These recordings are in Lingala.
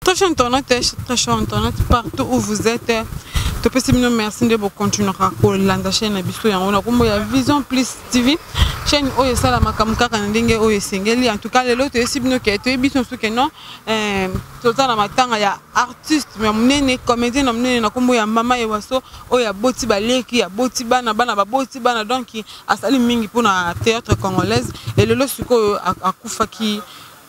Très cher internaute, très cher internaute, partout où vous êtes, topesi bino merci nde bokontinuaka kolanda chaîne na biso yango na kombo ya Vision Plus TV, chaîne oyo esalamaka kaka na ndenge oyo esengeli. En tout cas lelo toyesi bino ke toyebi biso mosusu ke non, toza na matanga ya artiste ya monene, comédien na monene na kombo ya Mama Ewaso, oyo aboti baleki, aboti bana, bana baboti bana, donc asali mingi mpona théâtre congolaise. Et lelo sikoyo akufaki,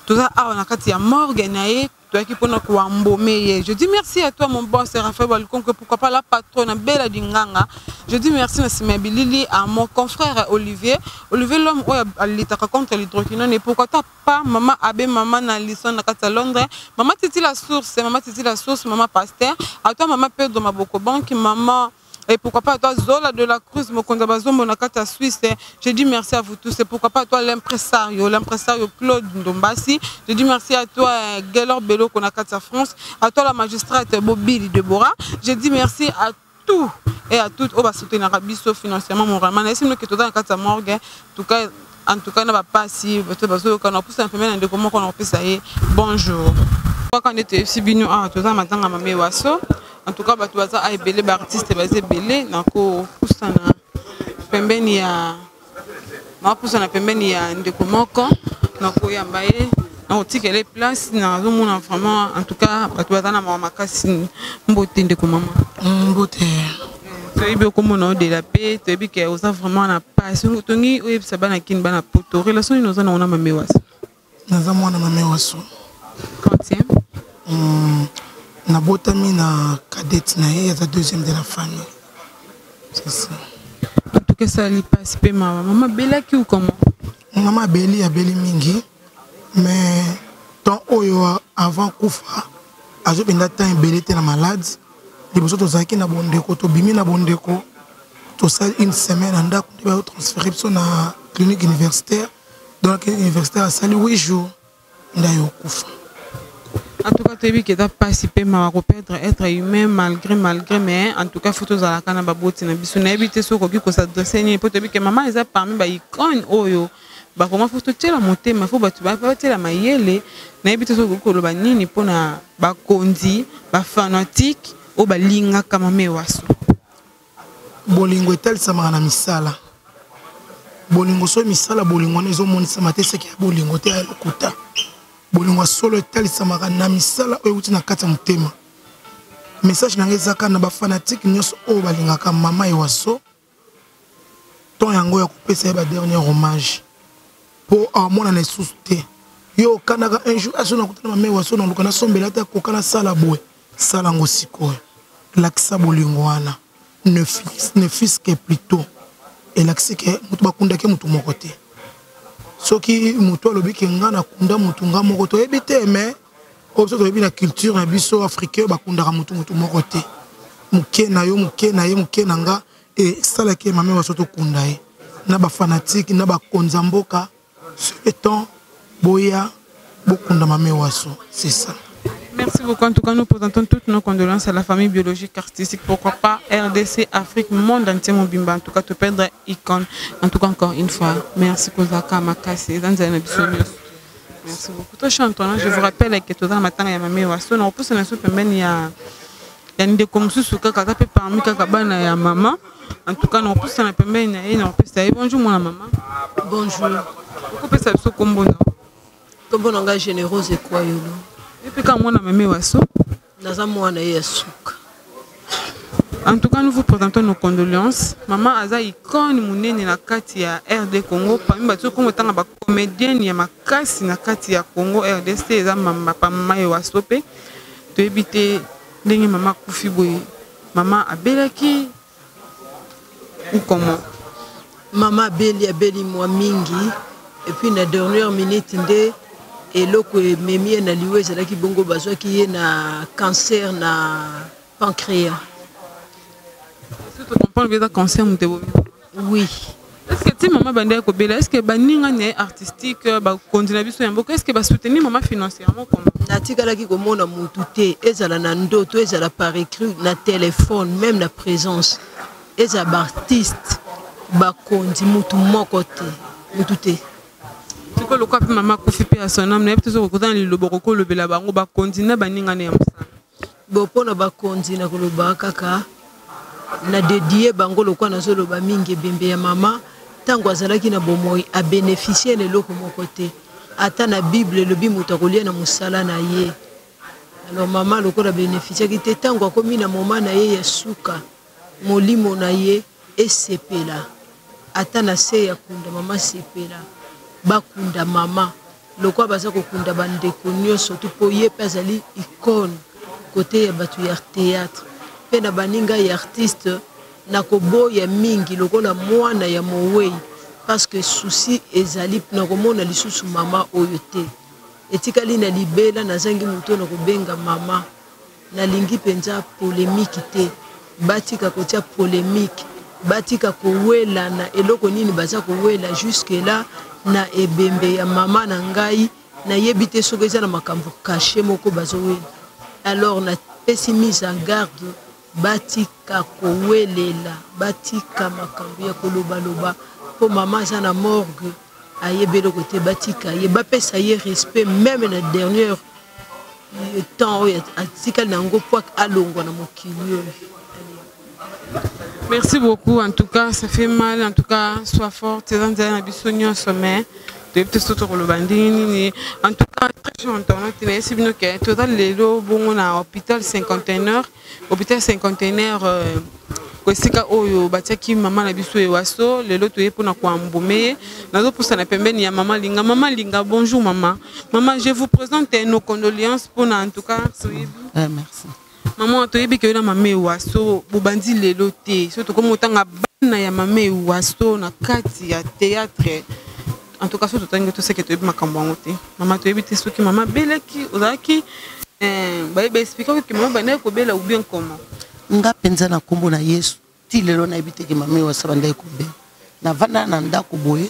toza awa na kati ya morgue na ye, toyaki mpona koambome ye. Je dis merci à toi mon boss Raphaël Balkonke, pourquoi pas la patronne Bella Dinganga. Je dis merci na nsima ya bilili à mon confrère Olivier, Olivier l'homme oyo alitaka contre l'hydroquinone, et pourquoi pas mama Abbé, mama na Lisson na kati ya Londres, mama Titi la source, mama Titi la source, mama Pasteur, à toi mama Pedro Maboko Banque, mama, et pourquoi pas toi Zola de la Cruz, Mokonza Bazombo na kati ya Suisse. Je dis merci à vous tous. Et pourquoi pas toi l'impresario, l'impresario Claude Ndombasi. Je dis merci à toi Gaylor Beloko na kati ya France, à toi la magistrate Bobili Deborah. Je dis merci à tout et à toutes oyo basoutenaka biso financièrement, moralement. Nayesi bino ke toza na kati ya morgue. En tout cas na bapasi bato bazoyoka na kopusa na pembeni na ndeko moko na kopesa ye bonjour. Kaka nde toyebisi bino awa toza na matanga Mama Ewaso. En tout cas bato baza a ebele, baartiste baza ebele. Nakopusana pembeni ya, nakopusana pembeni ya ndeko moko, nakoyamba ye, nakotikela ye place. Nazomona vraiment, en tout cas bato baza na mawa makasi. Mbote ndeko mama. Mbote. Toyebi okomona odela mpe toyebi ke oza vraiment na pasi. Tongi oyebisa bana Kini, bana Poto, relation nini oza nango na Mama Ewaso? Naza mwana Mama Ewaso. Quantième? Nabotami na cadette na ye, aza deuxième de la famille, c'est ça. En tout cas esali mpasi mpe mawa. Mama abelaki ou comment? Mama abeli, abeli mingi, mais temps oyo avant kufa azobenda temps ebele te na malade. Liboso tozalaki na bondeko, tobimi na bondeko, tosali une semaine na ndako, nde bazotransfere biso na clinique universitaire. Donc clinique universitaire asali 8 jours nde ayokufa. En tout cas toyebi ke eza mpasi mpe mawa koperdre être humain, malgré, mais en tout cas faut tozalaka na baboti na biso. Nayebi te soki okoki kos'adresser nini, mpo toyebi ke mama eza parmi baicône oyo bakoma, faut totiela motema, faut bato batiela mayele. Nayebi te soki okoki koloba nini mpona bakonzi, bafanatike oyo balingaka Mama Ewaso. Bolingo etalisamaka na misala. Bolingo, soki misala bolingo wana ezomonisama te, seki ya bolingo te, ya lokuta. Bolingo ya solo etalisamaka na misala oyo euti na kati ya motema. Message na ngai ezaka na bafanatike nyonso oyo balingaka Mama Ewaso, ton yango ya kopesa ye badernier hommage, mpo amonana lisusu te. Yo okandaka un jour aso nakutana Mama Ewaso, naluka nasombela te, akoka nasala boye, sala yango sikoyo, lakisa bolingo wana, ne fût que plutôt elakisi ke moto bakundaki motu moko te. Soki motu alobi ke nga nakunda motu nga moko, toyebi te, mais oyo biso toyebi na culture na biso africain, bakundaka motu moko te. Moke na yo, moke na ye, moke na nga, esalaki Mama Ewaso tokunda ye. Na bafanatike, na bakonzi ya mboka, sur le temps boya bokunda Mama Ewaso, c'est ça. Merci beaucoup. En tout cas, nous présentons toutes nos condoléances à la famille biologique, artistique, pourquoi pas RDC, Afrique, monde entier, mobimba. En tout cas, toperdre icône. En tout cas, encore une fois, merci Kozaka Makasi. Merci beaucoup. Toi, Chanton, je vous rappelle que tout le matin, il y a Mama Ewaso. On pousse na pembeni ya ndeko mosusu kaka aza mpe parmi kaka bana ya mama. En tout cas, na na pembeni na ye, na kopesa ye bonjour. Mwana mama. Bonjour. Okopesa biso kombo na? Kombo na ngai Générose Ekwayolo. Epe kaka mwana Mama Ewaso? Naza mwana ye ya suka. En tout cas, nous vous présentons nos condoléances. Maman aza icône munene na kati ya RD Congo. Parmi bato Congo tanga ba comédienne ya makasi na kati ya Congo RDC eza mama pa mama Ewaso pe. Toyebi te ndenge mama akufi boye. Mama abelaki ou comment? Mama abeli, abeli mwa mingi, et puis na dernière minute nde eloko ememi ye na liwa. Ezalaki bongo bazwaki ye na cancer na pancréas. Est-ce que tu comprends que cancer moto ebomi? Oui. Est-ce que ti mama bandaki kobela, est-ce que baninga na ye artistique, bakonzi na biso ya mboka, est-ce que basoutenir mama financièrement, comment? Natikalaki komona motu te, ezala na ndoto, ezala par écrit, na téléphone, même na présence, ezala baartiste, bakonzi, mutu moko te, mutu te. Sikoyo lokola mpe mama akufi mpe ya sonam, nayebi te soki okoza na liloba okoki kolobela bango, bakonzi na baninga na ya mosala. Bon, mpo na bakonzi, nakoloba kaka na dédie bango lokola nazoloba mingi. Ebembe ya mama, ntango azalaki na bomoi, abénéficie na eloko moko te. Ata na Bible elobi moto akolia na mosala na ye. Alors mama lokola bénéficiaki te, ntango akomi na moma na ye ya suka, molimo na ye esepela ata na se ya kunda. Mama sepela, bakunda mama lokola baza kokunda bandeko nyonso tu, mpo ye mpe azali icône kote ya bato ya théâtre mpe na baninga ya artiste. Nakoboya mingi lokola mwana ya mowei, parce que souci ezali nakomona lisusu mama oyo te, etikali na libela, nazangi moto oyo nakobenga mama. Nalingi mpenza polémique te. Batika kotia polémique, batika kowelana. Eloko nini baza kowela jusque là na ebembe ya mama na ngai? Nayebi te soki eza na makambo caché moko bazowela. Alors napesi mise en garde, batika kowelela, batika makambo ya kolobaloba, mpo mama aza na morgue, ayebi eloko te. Batika ye, bapesa ye respect même na dernière temps oyo atikali na yango po alongwa na mokili oyo. Merci beaucoup. En tout cas, ça fait mal. En tout cas, sois forte. Eza nzela na biso nyonso, mais toyebi te soki tokoloba ndenge nini. En tout cas, très cher internaute, nayesi bino ke toza lelo bongo na hôpital cinquantenaire, hôpital cinquantenaire, esika oyo batiaki mama na biso Ewaso. Lelo toye mpona koembaumer ye. Nazopusana pembeni ya mama Linga. Mama Linga, bonjour mama. Mama, je vous présente nos condoléances mpona, en tout cas, toyebi. Eh, merci. Mama, toyebi ke yo na mama Ewaso bobandi lelo te. So tokomi otanga bana ya mama Ewaso na kati ya théâtre, en tout cas so totangi, toseke toyebi makambo yango te. Mama, toyebi te soki mama abelaki, ozalaki, bayebi expliquer ke mama bandaki kobela ou bien comment? Nga mpenza, na nkombo na Yesu, ti lelo nayebi teke mama Ewasa bandaki kobela. Navanda na ndako boye,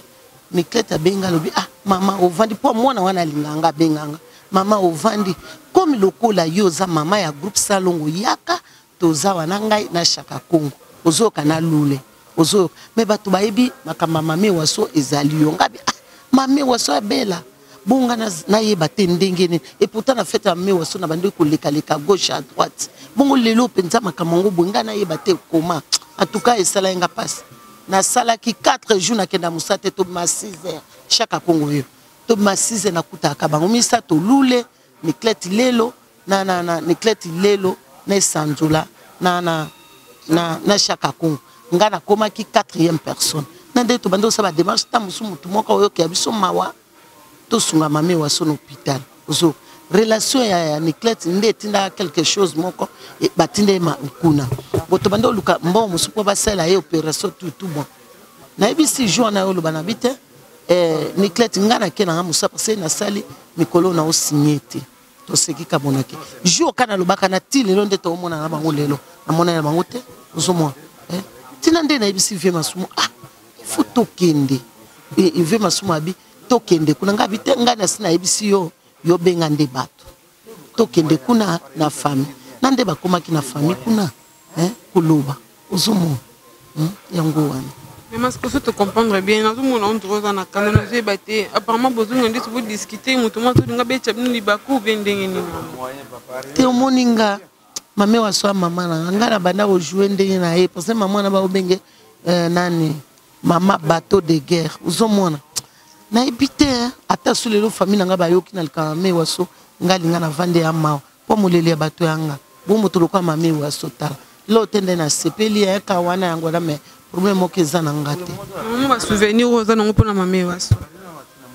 Miklete abenga, alobi: "Ah mama, ovandi?" Mpo mwana wana alinganga, abenganga: "Mama, ovandi komi lokola yo oza mama ya groupe Salongo, yaka, toza wana, ngai na Shaka Kongo, ozoyoka na lule, ozoyoka." Me bato bayebi makambo ya mama Ewaso ezali yo. Ngabi: "Ah, mama Ewaso abela bonga, nayeba te ndenge nini." Et pourtant na fête ya mama Ewaso na bandi kolekaleka gauche à droite. Bongo lelo mpenza makambo yango boye, ngai nayeba te koma. En tout cas, esalaki nga mpasi. Nasalaki 4 jours, nakenda mosala te. Tobima 6 heures, Chaka Kongo oyo, tobima 6 heures, nakutaka bango misato, lule, Niklete lelo na Niklete lelo na Esanzola na Chaka Kongo. Ngai nakomaki quatrième personne. Na nde tobandi kosala badémarche, ta mosusu motu moko oyokela biso mawa, tosunga mama Ewaso na hôpital. Ozo relation ya Niclete nde etindaka quelque chose moko, batinda ye kuna. Bo tobandi oluka mbongo mosusu mpo basala ye opération, tout. Bon, nayebisi jour wana, oloba na bi te, Niclete, ngai nake nanga mosala parce nasali mikolo na osigne te. Toseki kabonaki jour ka nalobaka na ti lelo nde toomona na bango lelo, namona na bango te. Ozomona ntina nde nayebisi vieux Masumu: "Ah, il faut tokende." Vieux Masumu abi tokende kuna, ngai abi te, ngai nasi nayebisi yo, yo benga nde bato, tokende kuna na famille. Na nde bakomaki na famille kuna, koloba, ozomona, Yango wana. Mais est-ce que tu comprendre bien? Nazomona on dirait oza na kanda, nazoyeba te. Apparemment bozonga ndeti bodiscute, moto moko azolinga betya bino libaku ou bien ndenge nini? Te, omoni nga, mame waso ya mama na nga, ngai na banda kojouer ndenge na ye, parce que mama wana baobenge nani, mama bateau de guerre. Ozomona, nayebi te, ata so lelo famille na ngai bayoki na likama mame Waso, ngai alinga na vande ya mawa mpo moleli ya bato yanga bo moto lokola mame Waso. Tala lelo te nde nasepeli yaka wana, yango wana. Mais problème moko eza na nga te. Mama, basouvenir oyo oza nango mpona mame Waso?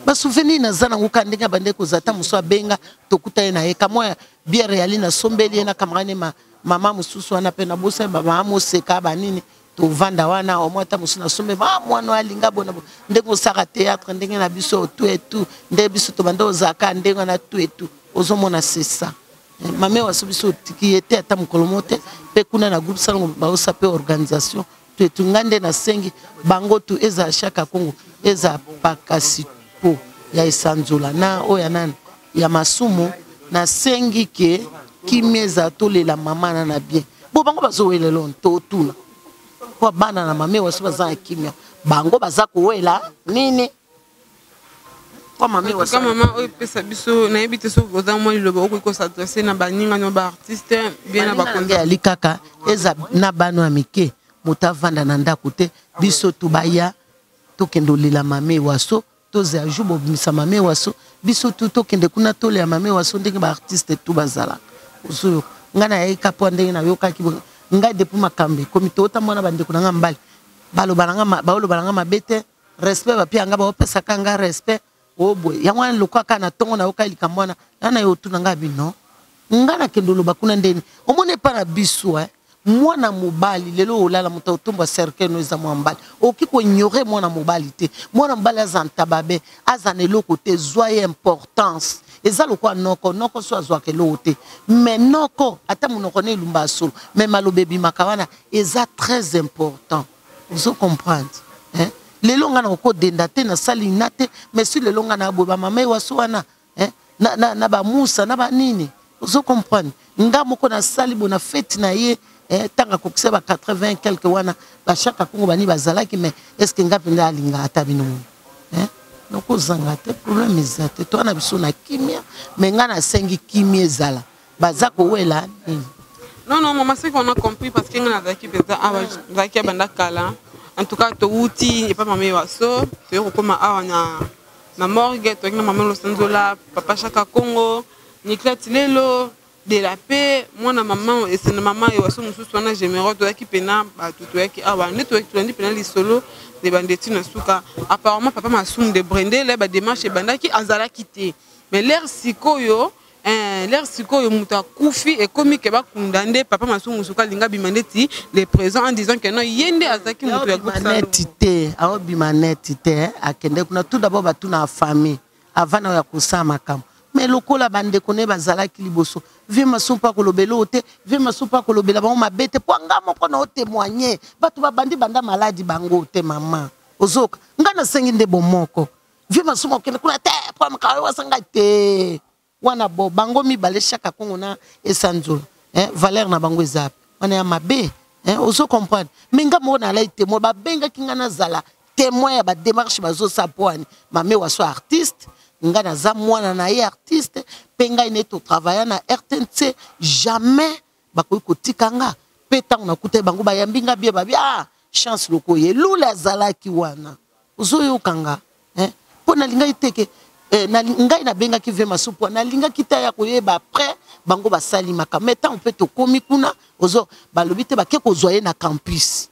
Basouvenir naza nango kaka ndenge abandeki kozala. Ta mosu abenga, tokuta ye na ye kamwa biere yali, nasombeli ye na camarade ma, mama mosusu wana mpe nabosa bamama moseka banini, tovanda wana omwa. Ata mosusu nasombe ma mwana oyo alinga bona ndenge osaka théâtre, ndenge na biso tu etu, nde biso tobanda ozalaka ndenge wana tu etu. Ozomona, c'est ça. Mame Waso, biso otiki ye te ata mokolo moko te. Mpe kuna na groupe Salongo baosa mpe organisation tu etu. Ngai nde nasengi bango tu, ezala Chaka Kongo, ezala Pakasi po ya Esanzola na oyo ya nani ya Masumu, nasengi ke kimia ezala, tolela mama na bien. Bo bango bazowelela totuna mpo bana na mame Waso baza na kimia, bango baza kowela nini? Mpo mama En tout cas, mama oyo epesa biso, nayebi te soki oza mwa liloba okoki kosadresse na baninga no baartiste bien na bakonzi. Yali kaka eza na bana ya mike, moto avanda na ndako te. Biso tu baya tokende olela mame waso, tozela jour bobimisa mame waso, biso tu tokende kuna tolela mame waso ndenge baartiste tu bazalaka. Ozoyoka ngai nayaki mpo ndenge nayokaki ngai depuis makambo ekomi toota mwana, bandeko na ngai mibali baloba na ngai, baoloba na ngai mabe te, respect bapia ngai, baopesaka ngai respect. Oyo boye yango wana lokwa kaka na ntongo nayoka likambo wana na na ye otuna ngai bino, ngai nakende oloba kuna ndeni omoni epa na biso eh. Mwana mobali lelo olala, moto otombwa cercueil no eza mwana mobali. Okoki koignore mwana mobali te. Mwana mobali aza ntababe, aza na eloko te, zwa ye importance. Eza lokola noko. Noko so azwaka eloko te, mais noko ata monoko na elumba ya solo, mais maloba ebimaka wana eza très important. Ozo comprendre, hein? Lelo ngai nakokodenda te, nasali na te, mais si lelo ngai na boye bamama ewaso wana, hein? Na bamusa na banini, ozo comprendre, nga moko nasali bo na fete na ye, ntango akokisa ba 80 quelque wana, bashaka Kongo bani bazalaki. Mais est ce que nga mpenza alingaka ata bino mono, hein? Nakozanga te, problème eza te, toa na biso na kimia. Mais nga nasengi kimia ezala, baza kowela nini? Non, non, maman, c'est qu'on a compris parce que nga nazalaki mpenza awa, nazalaki ya banda kala. En tout cas, touti epa mama Ewaso, toyei kokóma awa na morgue, toyaki na mama Losanzola, papa Chaka Congo, Niclette Lelo de la paix, mwana mama esena mama Ewaso mosusu wana Gémero. Toyaki mpena bato, toyaki awa nde tolandi mpena lisolo de bandeti na suka. Apparemment papa Masumu de Brendele, badémarche ebandaki, azalaki te, mais l'heure sikoyo, l'heure sikoyo moto akufi, ekomi ke bakunda nde papa Masumu suka alinga bima ndeti le présent en disant que non, ye nde azalaki moto ya groupe. Neti te aobima neti te, akende kuna. Tout d'abord batuna famille avant na ya kosala makambo. Mais lokola bandeko ne bazalaki liboso, vie Masumu mpo akolobela oyo te, vie Masumu mpo akolobela bango mabe te, mpo nga moko na otémoigne bato babandi banda maladi bango te. Mama, ozoka nga nasengi nde bomoko. Vie Masumu okende kuna te mpo makambo wasanga te wana. Bo bango mibale, Chaka Kongo na Esanzola, eh, valeur na bango eza wana ya mabe, eh, ozo comprendre. Mais nga moko nalai témoin, babengaki nga nazala témoin ya badémarche bazosala mpo wani mame waso artiste, nga naza mwana na ye artiste mpe ngai ne totravailla na RTNC. Jamais bakoki kotika nga mpe ntango nakutai bango, bayambi nga bie, babi ah, chance lokoyo elula azalaki wana, ozoyoka nga, eh? Mpo nalingaki teke eh, ngai nabengaki ve Masupu, nalingaki te ya koyeba après bango basali makambo. Mais ntango mpe tokómi kuna, ozo balobi te bake kozwa ye na campus,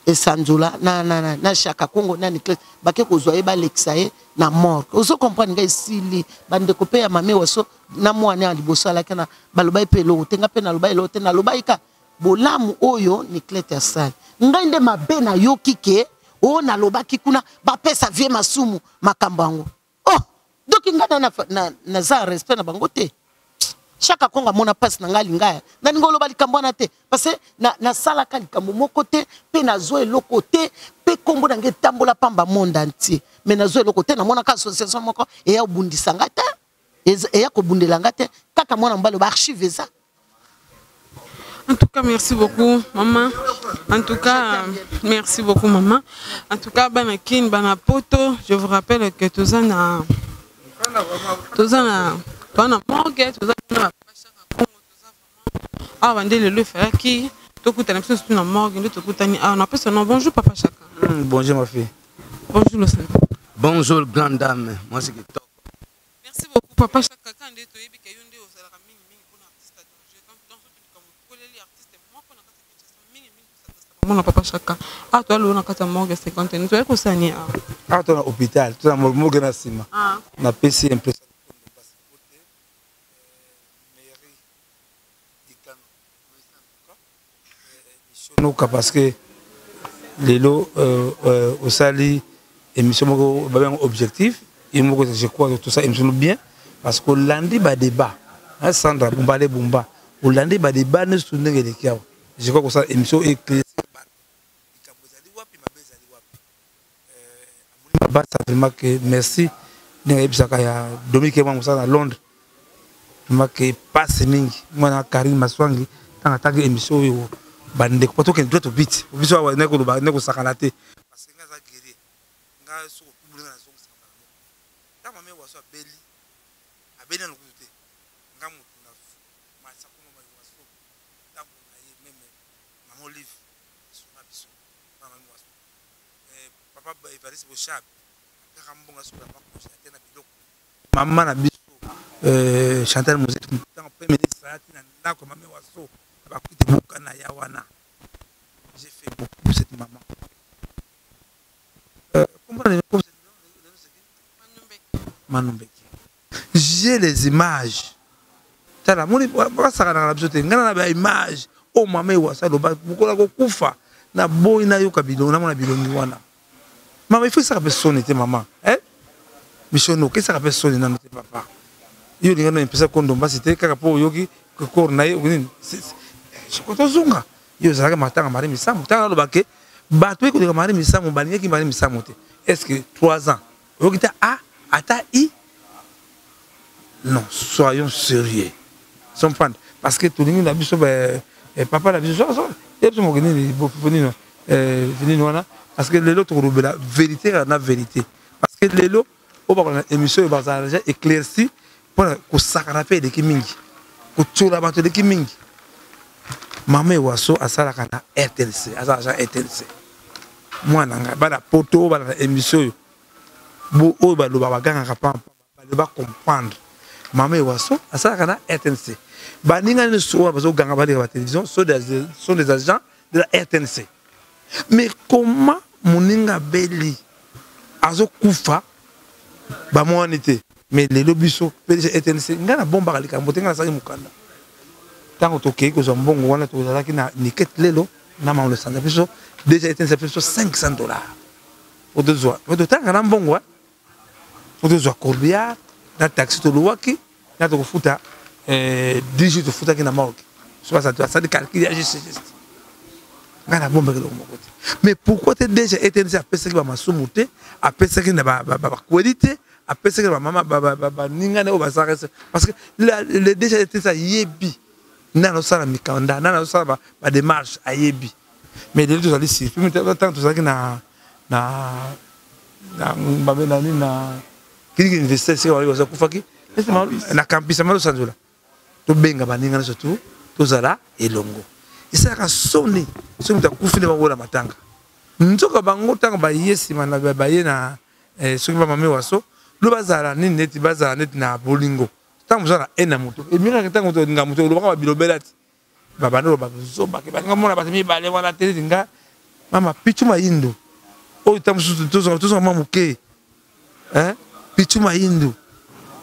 Esanzola na Chaka Kongo na Nicles bake kozwa ye, balekisa ye na morgue. Ozo comprendre ngai, esili bandeko mpe ya mame waso na mwana ya liboso alaki na baloba ye mpe eloko te. Nga mpe naloba eloko te, nalobaki ka bolamu oyo Niclete asali ngai nde mabe nayoki ke oyo nalobaki kuna bapesa vie Masumu makambo yango. Oh, donc ngai naza respect na bango te. Chaka Kongo amona mpasi na ngai, alinga nalinga oloba likambo wana te, parce que nasalaka likambo moko te mpe nazwa eloko te, mpe nkombo na ngai etambola pamba monde entier, mais nazwa eloko te. Namonaka association moko eya kobundisa nga te, eya kobundela nga te. Kaka mwana mobali, baarchive eza. En tout cas, merci beaucoup, maman. En tout cas, merci beaucoup, maman. En tout cas, bana Kin, bana Poto, je vous rappelle que toza na morgue, toza na awa nde lelo efalaki tokutana biso surtout na morgue nde tokutani awa. Napesa no bonjour, papa Chaka. Bonjour ma fille. Bonjour Losanta. Bonjour grande dame, moi c'est Kitoko. Merci beaucoup, papa Chaka. Ka nde toyebi ke yo nde ozalaka mingimingi mpona artiste ya danger. Donc soki likambo ekoleli artiste moko na kati ya Kinshasa, mingimingi mona papa Chaka. Awa toyaloo na kati ya morgue 50, toyali kosala nini awa? Awa to na hôpital, to na morgue na nsima. Napesi impression mairie dikano noka, parce que lelo osali émission moko babenga objectif ye moko. Je crois tosala émission no bien, parce que olandi badébat, Sandra Bumba ale Bumba, olandi badébat nyonso ndenge eleki awa. Je crois kosala émission éclaircir bato likambo ezali wapi, mabe ezali wapi. Amoni mabasa vraiment que merci ndenge ayebisaka ya Dominique mwa mosala na Londres. Vraiment que passe mingi mwana Karine Maswangi ntango ataki émission oyo, bandeko po tokende droit obiti biso awa nde koloba nde kosakana te, parce que nga aza guerrier. Nga soki okumbuli nga nazongisaka mbala moko. Ntango mama Ewaso abeli, abeli nanu kutu te, nga mutu na matisa kombo mama Ewaso ndako na ye meme mama Olive asunga biso pona mama Ewaso. Eh, papa Evariste Boshab apesaka mbongo asombela mama congélateur na biloko. Mama na biso euh, Chantal Muzito ntango premier ministre ayaki na ndako ya mama Ewaso na bakwiti bukana ya wana. J'ai fait beaucoup pour cette maman. Euh, Manumbeki. J'ai les images. Tala moni basakanaka na biso te ngai na ba image oyo mama ewasa aloba mokola kokufa na boyi nayoka bilongi namona bilongi wana mama il faut esaka mpe soni te mama eh? mishono okesaka mpe soni nano te papa yo olinga nano epesa kondo mbasi te kaka mpo oyoki kor na ye nini tozonga yo ozalaka matanga mari misamu ntango naloba ke bato oyo koleka mari misamu balingaki mari misamu te est ce que 3 ans oyoki te a ata i non soyons sérieux comprendre parce que tolingi na biso eh, papa na biso ye biso moki nini nini eh, nini wana parce que lelo tokolobela vérité kaka na vérité parce que lelo oyo bakolanda émission oyo bazala déjà éclairci mpona kosakana mpe eleki mingi kotyola bato eleki mingi mama ewaso asalaka na rtlc aza agent rtlc mwana ngai bana poto oyo balanda émission oyo oyo baloba bagangaka pampa bale bacomprendre mama ewaso asalaka na rtnc baninga nyonso oyo bazoganga baleka ba télévision sont des agents de la rtnc mais comment moninga abeli azokufa bamwani te mais lelo biso pdg rtnc ngai nabombaka likambo te ngai nasalaki mokanda ntango tokei kozwa mbongo wana tozalaki na nikete lelo na mama losanza biso dg rtnc apesi biso 500 dollars po tozwa po totanga na mbongo po tozwa corbillard na taxi toluwaki na tokofuta 10 jours tofutaki na morgue so basali calcul ya juste juste ngai nabombaki eloko moko te mais pourquoi te deja etnc apesaki bamasumu te apesaki na bakweli te apesaki na bamama baningani oyo basalaka parce que le deja etnc ayebi nani azosala mikanda nani azosala badémarche ayebi mais lelo tozali surpris ntango tozalaki na na na na nini na clinique universitaire esika baye baza kufaki na campus ya malosanzola tobenga baninga nyonso tu tozala elongo esalaka soni soki moto akufi nde bangola matanga nzoka bango ntango baye nsima na baye na eh, soki bamame waso lo bazala nini neti bazala neti na bolingo ntango mosusu na haine na moto emikaka ntango moto olinga moto olobaka babilobela ti babanda loba zoba ke balinga mona bato mibale wana te neti nga mama pichu mayindo oyo ntango mosusu tozonga tozonga mwa moke pichu mayindo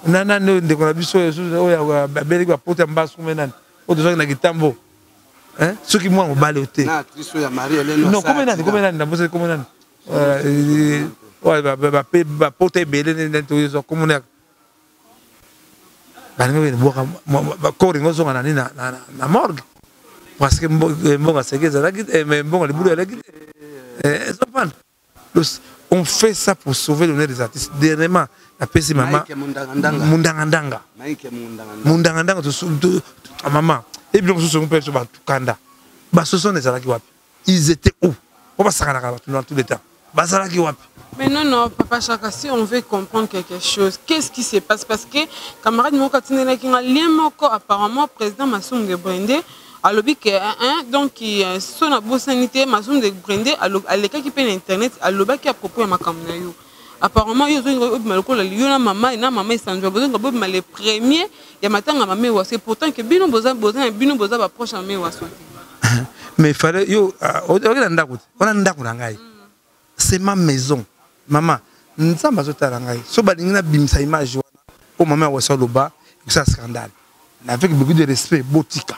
na nani oyo ndeko na biso oyo abeleki bapota ya mbasu kume nani oyo tozwaki na kitambo soki mwana mobali oyo te non kome nani kome nani nabosaki kome nani bapota ebele tozwa komona balingi bene bwaka corps yango ozonga na nini na morgue parce que eh, mbongo aseki ezalaki eh, mais mbongo libulu ezalaki te eh, ezopanda on fait ça pour sauver l'honneur des artistes dernièrement napesi mama mundangandanga mundangandanga mama ebiloko mosusu mpe biso batukanda basoso ezalaki wapi Ils étaient où Po basakanaka bato dans tous les temps. Bazalaki wapi Mais non, non, Papa Chaka, si on veut comprendre quelque chose, qu'est-ce qui se passe Parce que, camarade moko atindelaki nga lien moko, apparemment, président Masumu de Brende, alobi que, hein, donc, euh, so na bosani te, Masumu de Brende, alekaki pe na internet, alobaki à propos ya makambo na yo. Apparemment, yo ozolinga obima lokola yo na mama na mama esanzwa, bozolinga bobima le premier ya matanga mama Ewaso, et pourtant que bino boza boza bino boza ba proche ya mama Ewaso te. Mais fallait yo ah, oyoki na ndako te wana ndako na ngai c'est ma maison mama nzambe azotala ngai so balingi nabimisa image wana oyo mama ya wasi aloba ekosala scandale avec beaucoup de respect botika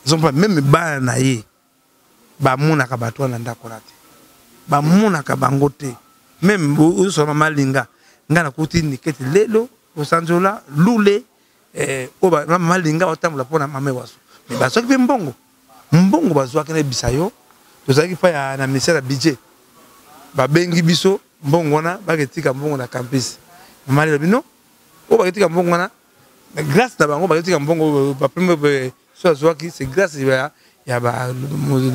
ozompa meme bana na ye bamonaka bato wana ndako wana te bamonaka bango te meme ozosola mama alinga ngai nakuti niketi lelo osanzola lule eh, oyo mama alinga batambola mpo na mama ewaso me bazwaki mpe mbongo mbongo bazwaki nayebisa yo tozalaki mpa ya na ministère ya budget babengi biso mbongo wana baketika mbongo na campus mama alobi no oyo baketika mbongo wana grâce na bango baketika mbongo baprime so azwaki c'est grâce ya ya ba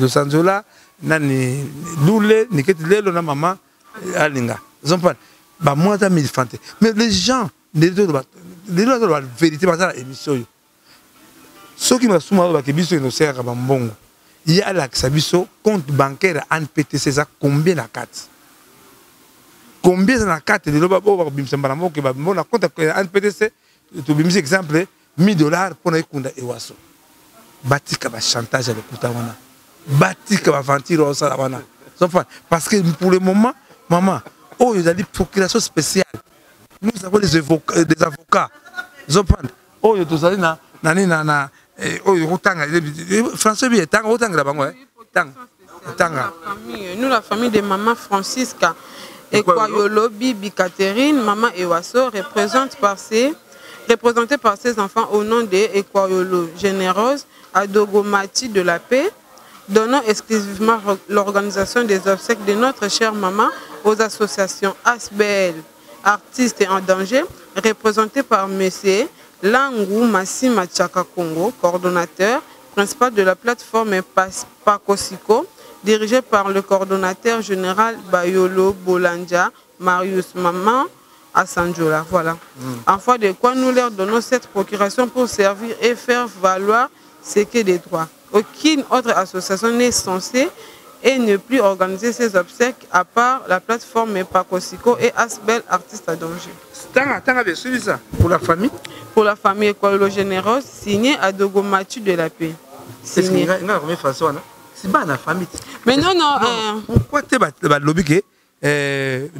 losanzola nani lule niketi lelo na mama alinga zompana. Bamona ata 1000 francs te. Mais les gens, lelo toloba vérité, baza na émission oyo. Soki Masumu alobaki biso enosekaka bambongo, ye alakisa biso compte bancaire ya ANPTC eza combien na kati, combien eza na kati. Lelo oyo bakobimisa mbala moko na compte ya ANPTC, tobimisi exemple 1000 $ mpona ekunda Ewaso. Batika bachantage ya lokuta wana, batika baaventure osala wana, parce que pour le moment, mama, oyo ezali procuration spéciale. Nous avons des avocats, zopande oyo tozali na nani na oyo kotanga français bi etanga, otangela bango, tanga, tanga. Nous, la famille de maman Francisca Ekwayolo Bibi Catherine, maman Ewaso, représentée par ses enfants au nom de Ekwayolo Généreuse Adogomati de la Paix, donnant exclusivement l'organisation des obsèques de notre chère maman aux associations ASBL, Artistes en danger, représentée par M. Langou Massima Tchaka Congo, coordonnateur principal de la plateforme Pakosiko, dirigée par le coordonnateur général Bayolo Bolanja Marius Maman à Sanjola. Voilà. En foi de quoi nous leur donnons cette procuration pour servir et faire valoir ce qu'est des droits. Aucune autre association n'est censée et ne plus organiser ses obsèques à part la plateforme Pakosiko et Asbel Artistes à danger. Tanga, tanga bien suivi ça. Pour la famille. Pour la famille Écolo Généreuse, signé à Dogomatu de la Paix. Signé. C'est pas la famille. Mais non, non. Pourquoi tu as lobby que,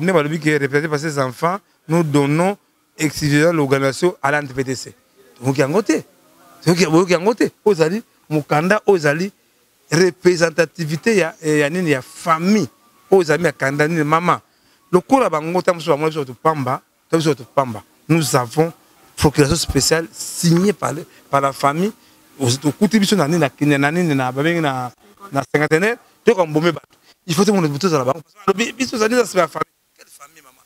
lobby qui est représenté par ses enfants, nous donnons exclusivement l'organisation à l'ANPTC. Donc il y a un côté. Donc il y a un côté. Ozali, Mukanda, Ozali, représentativité ya ya nini ya famille. Ozali ya kanda nini maman. Lokola bango ta musu bango biso pamba, ta biso pamba. Nous avons procuration spéciale signée par la famille. Okuti biso na nini na Kenya na nini na babengi na cinquantenaire to ko mbome bato. Il faut que mon buto za bango. Biso za nini la famille. Quelle famille, maman?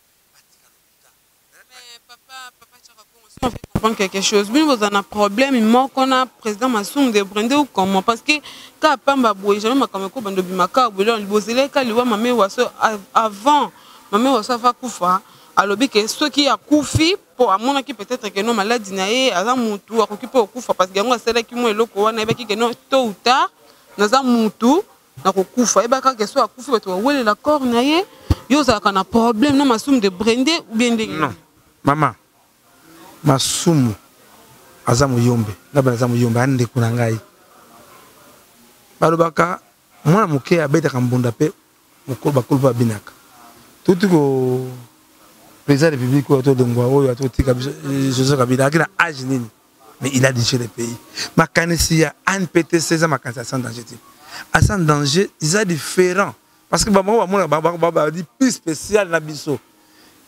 Mais papa, papa Tchaka Congo, si on fait comprendre quelque chose, bino vous en a problème moko na président Masumu de Brende ou comment? Parce que ka pamba boye jamais makambo ko bando bimaka boye bozele ka liwa mame waso avant mame waso ava kufa, alobi ke soki akufi po amonaki peut-être que non, maladie na ye, aza mutu akoki mpe okufa, parce que yango asalaki mwa eloko wana, ayebaki ke non, tôt ou tard naza mutu nakokufa, ayebaka ke so akufi bato bawelela corps na ye. Yo ozalaka na problème na Masumu de Brende ou bien ndenge? Non, mama, Masumu aza moyombe nga bana, aza moyombe, andeko na ngai. Balobaka mwana moke abetaka mbunda mpe mokolo bakolo mpe babinaka. Tuti ko président de la République oyo atolongwa, oyo atotika biso, Joseph Kabila, azalaki na age nini? Mais il a dirigé le pays. Makanisi ya ANPTC eza makanisi ya sans danger te. A sans danger eza différent, parce que bango bamona badi plus spécial na biso.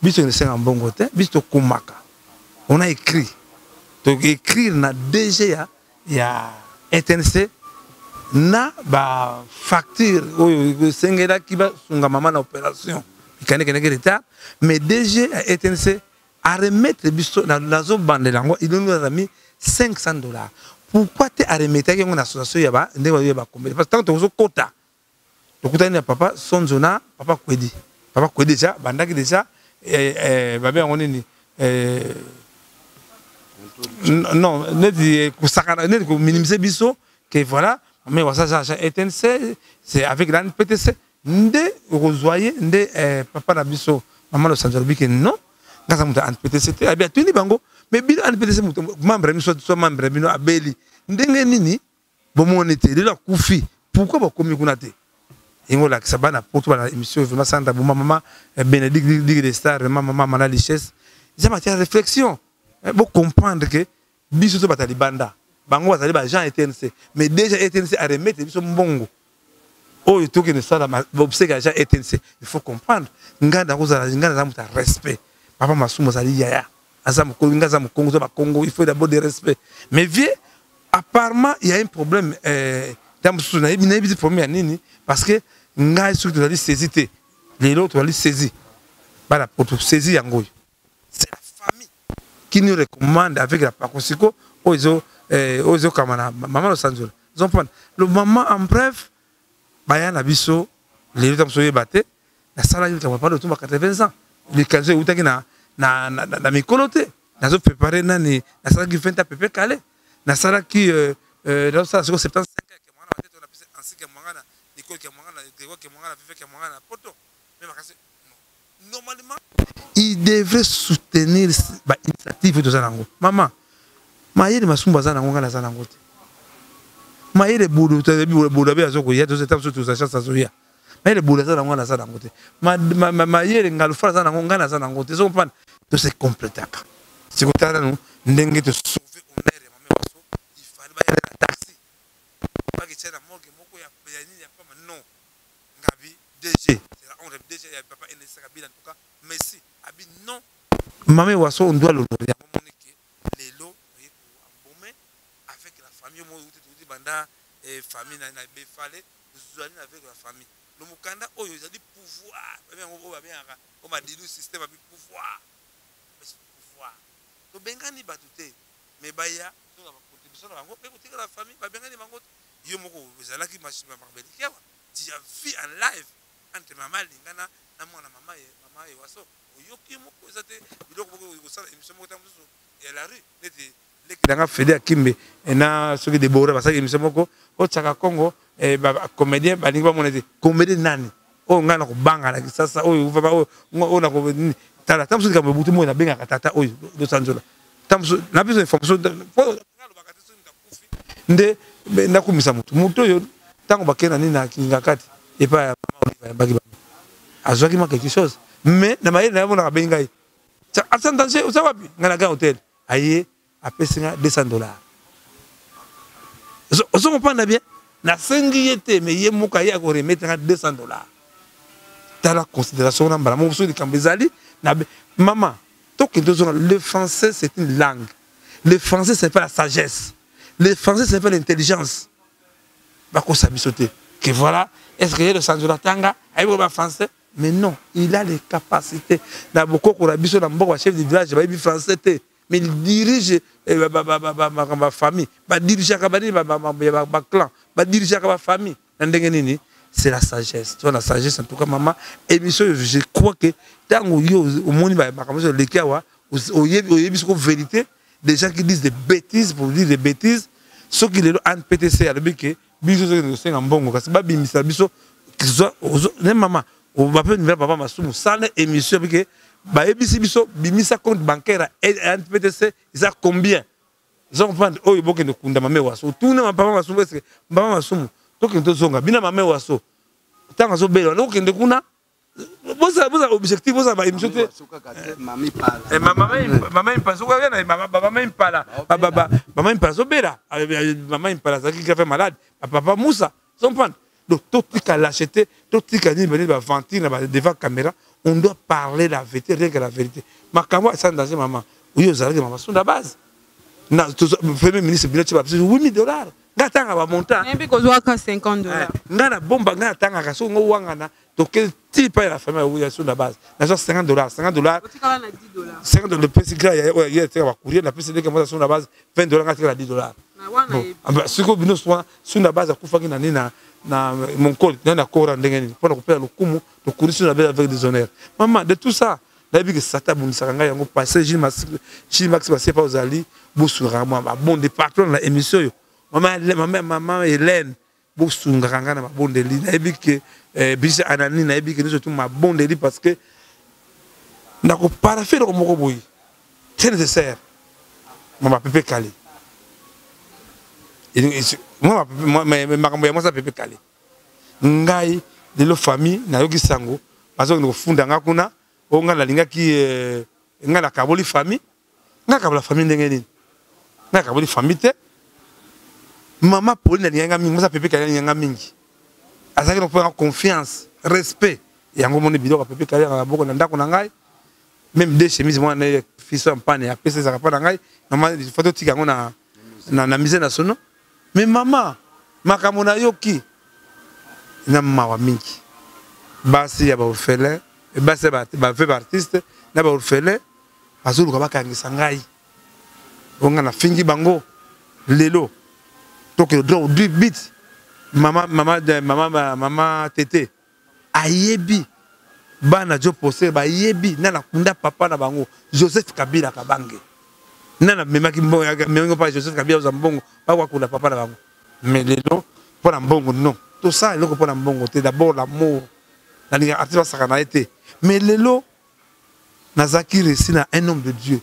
Biso esenga mbongo te, biso tokomaka, on a écrit, donc écrire na DG ya RTNC na bafacture oyo esengelaki basunga mama na opération mécanique ndenge retard. Mais DG ya RTNC aremettre biso, nazobandela yango, il nous a mis 500 $. Pourquoi te aremettaki yango na association ya ba ndenge bayo bakombeli? Parce que ntango tozokota, tokutani na papa Sonzo na papa Kwedi. Papa Kwedi déjà bandaki déjà babe yango nini, non, neti kosakana, neti kominimiser biso que voilà. Mais wasa agent RTNC, c'est avec l'ANPTC nde okozwa ye nde papa na biso mama Losanzo alobi ke non, nga aza moto ya ANPTC te. Abi atuni bango, mais bino ANPTC, moto membre bino so membre bino abeli ndenge nini, bomoni te lelo akufi, pourquoi bakomi kuna te? Yango olakisa bana poto bana émission vraiment Sandra Boma, mama Bénédicte Ligue des Stars, vraiment mama mana richesse, eza matière réflexion. Bocomprendre que biso to bato ya libanda, bango bazali baagent RTNC, mais déjà RTNC aremettre biso mbongo oyo tokende sala obsèque agent RTNC. Il faut comprendre, ngai nakozala, ngai naza moto ya respect. Papa Masumu azali yaya, aza mokolo, ngai aza mokongo, to bakongo, il faut d'abord de respect. Mais vieux, apparemment il y a un problème ntango mosusu nayebi, nayebi te problème ya nini, parce que ngai soki tozali saisi te, lelo tozali saisi bana poto, saisi yango oyo, c'est la famille qui nous recommande avec la Pakosiko oyo ezokama na mama Losanzola. Ozomprendre le maman, en bref, baya na biso lelo ta mosu oyeba te nasalaki likambo papa Lotumba 80 ans. Likanisi eutaki na, na, na, na, na mikolo te. Nazo préparer nani, nasalaki 20 ans Pepe Kale, nasalaki euh, euh, nazosala sikoyo 75 ya Kiamwangana Matete, napesi Ansi Kiamwangana, Nicole Kiamwangana, Grégoire Kiamwangana, Vive Kiamwangana na poto. Mais makasi normalement il devrait soutenir ba initiative toza nango. Maman, mayele masumbu aza nango, ngai naza nango te. Mayele bulu, bulu abe azokoya, tozeta biso toza chance azoya. Mayele bulu aza nango, ngai naza nango te. Mayele ngalufa aza nango, ngai naza nango te. Ezo comprendre? To se completaka. Sikotala nanu ndenge to sauver honneur ya mama Waso, il fallait baya na taxi. Bakitia na morgue moko ya nini ya pamba non. Ngabi DG, c'est la honte DG ya papa Enes Kabila en tout cas, Messi abi non. Mama Waso on doit l'honorer. Yango moni ke lelo oye ko embaumer avec la famille mo uti tuti banda eh, famille na na befale zali avec la famille. Le mukanda oyo ezali pouvoir. Babi yango oyo babengaka o madilu système abi pouvoir. Pouvoir. Tobengani bato te mais baya to ba contribution na bango pe kotika la famille babengani bango yo moko ezalaki makambo eleki awa. Tu as vu en live entre mama Alinga na na mwana mama ye mama Ewaso oyoki moko eza te biloko moko kosala émission moko ntango mosusu ya la rue neti leki na nga Fede Akimbe na soki Deborah basalaki émission moko otiaka Congo eh, ba comédien balingi bamona te comédien nani oyo ngai nakobanga na kisasa oyo oyo oyo nako tala ntango mosusu likambo ebutu moi nabengaka tata oyo dosanzola ntango mosusu napesa information alobaka te soki moto akufi nde nakumisa moto moto oyo ntango bakei na nini na kingakati epai ya mama Olive ayambaki bango azwaki mwa quelque chose mais na mayele na ye amonaka abengi ngai asa danger oza wapi ngai na grand hotel aye apesi nga 200 dollars ozo comprendre bien nasengi ye te mais ye moko aye akoremettre nga 200 dollars tala considération wana mbala moko soki likambo ezali na mama tokende tozonga. Le français, c'est une langue. Le français, c'est pas la sagesse. Le français, c'est pas l'intelligence. Bakosa biso te que voilà, est-ce que ye le sanzola tanga ayebi ba français? Mais non, il a les capacités. Na bokoko na biso na mboka, chef du village bayebi français te, mais il dirige makambo ya famille, badirigeaka banini, baclan, badirigeaka bafamille na ndenge nini? C'est la sagesse. Tu vois, la sagesse en tout cas. Maman, émission, je crois que ntango yo omoni makambo nyonso eleki awa, oyebi soko vérité. Des gens qui disent des bêtises pour dire des bêtises. Soki lelo ANPTC alobi ke biso soki tosenga mbongo kasi babimisa biso ne mama bape numéro papa Masumu sala émission bike bayebisi biso bimisa compte bancaire ya ANPTC eza combien. Oza comprendre? Oyo bokende kunda mame Waso, otuna papa Masumu, eske papa Masumu tokende tozonga bina mame Waso ntango azobela wana okende kuna bozala bozala objectif, bozala ba émission te. Mama Impala, soki oya na mama Impala, mama Impala azobela, mama Impala azalaki grave malade, papa Moussa, comprendre? Donc totika lâcheté, totika nini banini baventure na devant caméra. On doit parler la vérité, rien que la vérité. Makambo asa danger. Mama oyo ozalaki mama Sunda base na premier ministre bino tie babiso 8000 dollars, nga atanga bamontant. Nayebi kozwaka 50 dollars. Nga na bomba, nga natangaka soki ngo wangana toke ti pa ya la famille ya Sunda base, nazwa 50 dollars, 50 dollars. Otikala na 10 dollars. 50 dollars epesi gra oyo ye atika bacourrier, napesi ndenge moza Sunda base 20 dollars, nga atikala 10 dollars. Na wana yebi. Sikoyo bino swa Sunda base akufaki na nini na monkole na na kora ndenge nini mpona kopesa lokumu tokuri Sunda base avec des honneurs. Mama, de tout ça nayebi ke sata abundisaka ngai yango passé Gilles Max Basepa ozali bosungaka mwa babonde partout na émission oyo. Mama, mama, mama Hélène, bosungaka ngai na mabondeli. Nayebi ke biso anani, nayebi ke nyonso tu mabondeli parce que nakoparafe eloko moko boye très nécessaire. Mama Pepe Kale, makambo ya mwasi ya Pepe Kale, ngai lelo famille nayoki sango bazokende kofunda nga kuna oyo ngai nalingaki ngai nakaboli famille. Ngai nakabola famille ndenge nini? Ngai nakaboli famille te. Mama Pauline alingaki nga mingi, mwasi ya Pepe Kale alingaki nga mingi, azalaki na kopesa confiance, respect. Yango moni biloko ya Pepe Kale na boko na ndako na ngai, même deux chemises mwana na ye fils ya mpane apesa ezalaka mpa na ngai. Mama, faut totika yango na musée national. Mais mama, makambo nayoki na mawa mingi, basi ya baorphelin, basi ya baveuve artiste na baorphelin bazoluka bakangisa ngai oyo ngai nafingi bango. Lelo tokende droit au but. Mama, mama, mama, mama tete ayebi. Bana jo poster bayebi nana kunda papa na bango Joseph Kabila Kabange. Nana memaki mbongo memaki pa Joseph Kabila za mbongo ba kunda papa na bango. Mais lelo pona mbongo non. Tout ça eloko pona mbongo te d'abord l'amour. Nalinga artiste basaka na ye te. Mais lelo nazaki reçu na un homme de Dieu.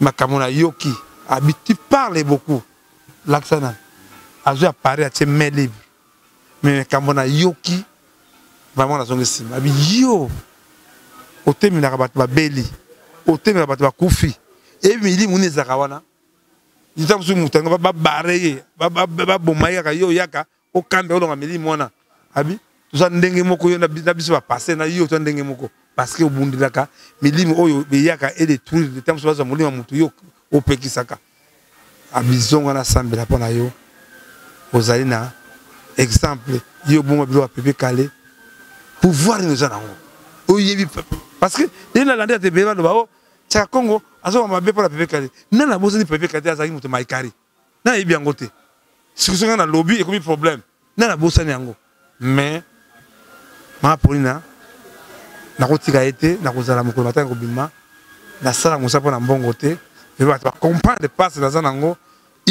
Makambo na yoki abi tu parles beaucoup. Lakisa nani? Azwi appareil atie main libre. Mais makambo na yoki vraiment nazongi nsima. Abi yo otemelaka bato babeli, otemelaka bato bakufi. Eyebi milimo nini ezalaka wana? Ntango mosusu moto yango babare ye, baboma ye kaka yo oyaka okambe olonga milimo wana. Abi toza ndenge moko yo na biso ba passer na yo toza ndenge moko parce que obundelaka milimo oyo eyaka e détruire ntango mosusu bazwa molimo ya moto yo opekisaka. Abizonga na sambela mpo na yo ozali na exemple yo obonga biloko ya Pepe Kale pouvoir nini oza nango oyebi parce que ndenge nalandi ate ebele baloba o Chaka Congo azoba mabe mpo na Pepe Kale nani abosani Pepe Kale te azalaki moto maikari nani ayebi yango te sikoyo soki nga nalobi ekomi problème nani abosani yango mais mama Paulina nakotika ye te nakozala mokolo matanga kobima nasala mosala mpo na mbongo te mais bato bacomprendre mpasi naza nango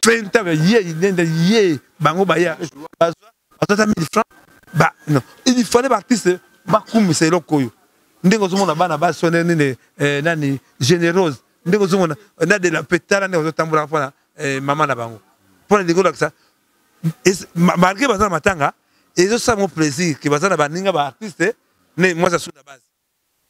fenta ye nde ye bango baya bazwa ata 1000 francs ba non il fallait ba artiste bakumisa eloko oyo ndenge ozomona bana basi wana nini eh, nani généreuse ndenge ozomona na de la petala ndenge ozotambolaka mpona eh, mama na bango mpona ndenge olakisa malgré baza na matanga ezosala mo plaisir ke baza na baninga ba artiste ne mwasi asunda base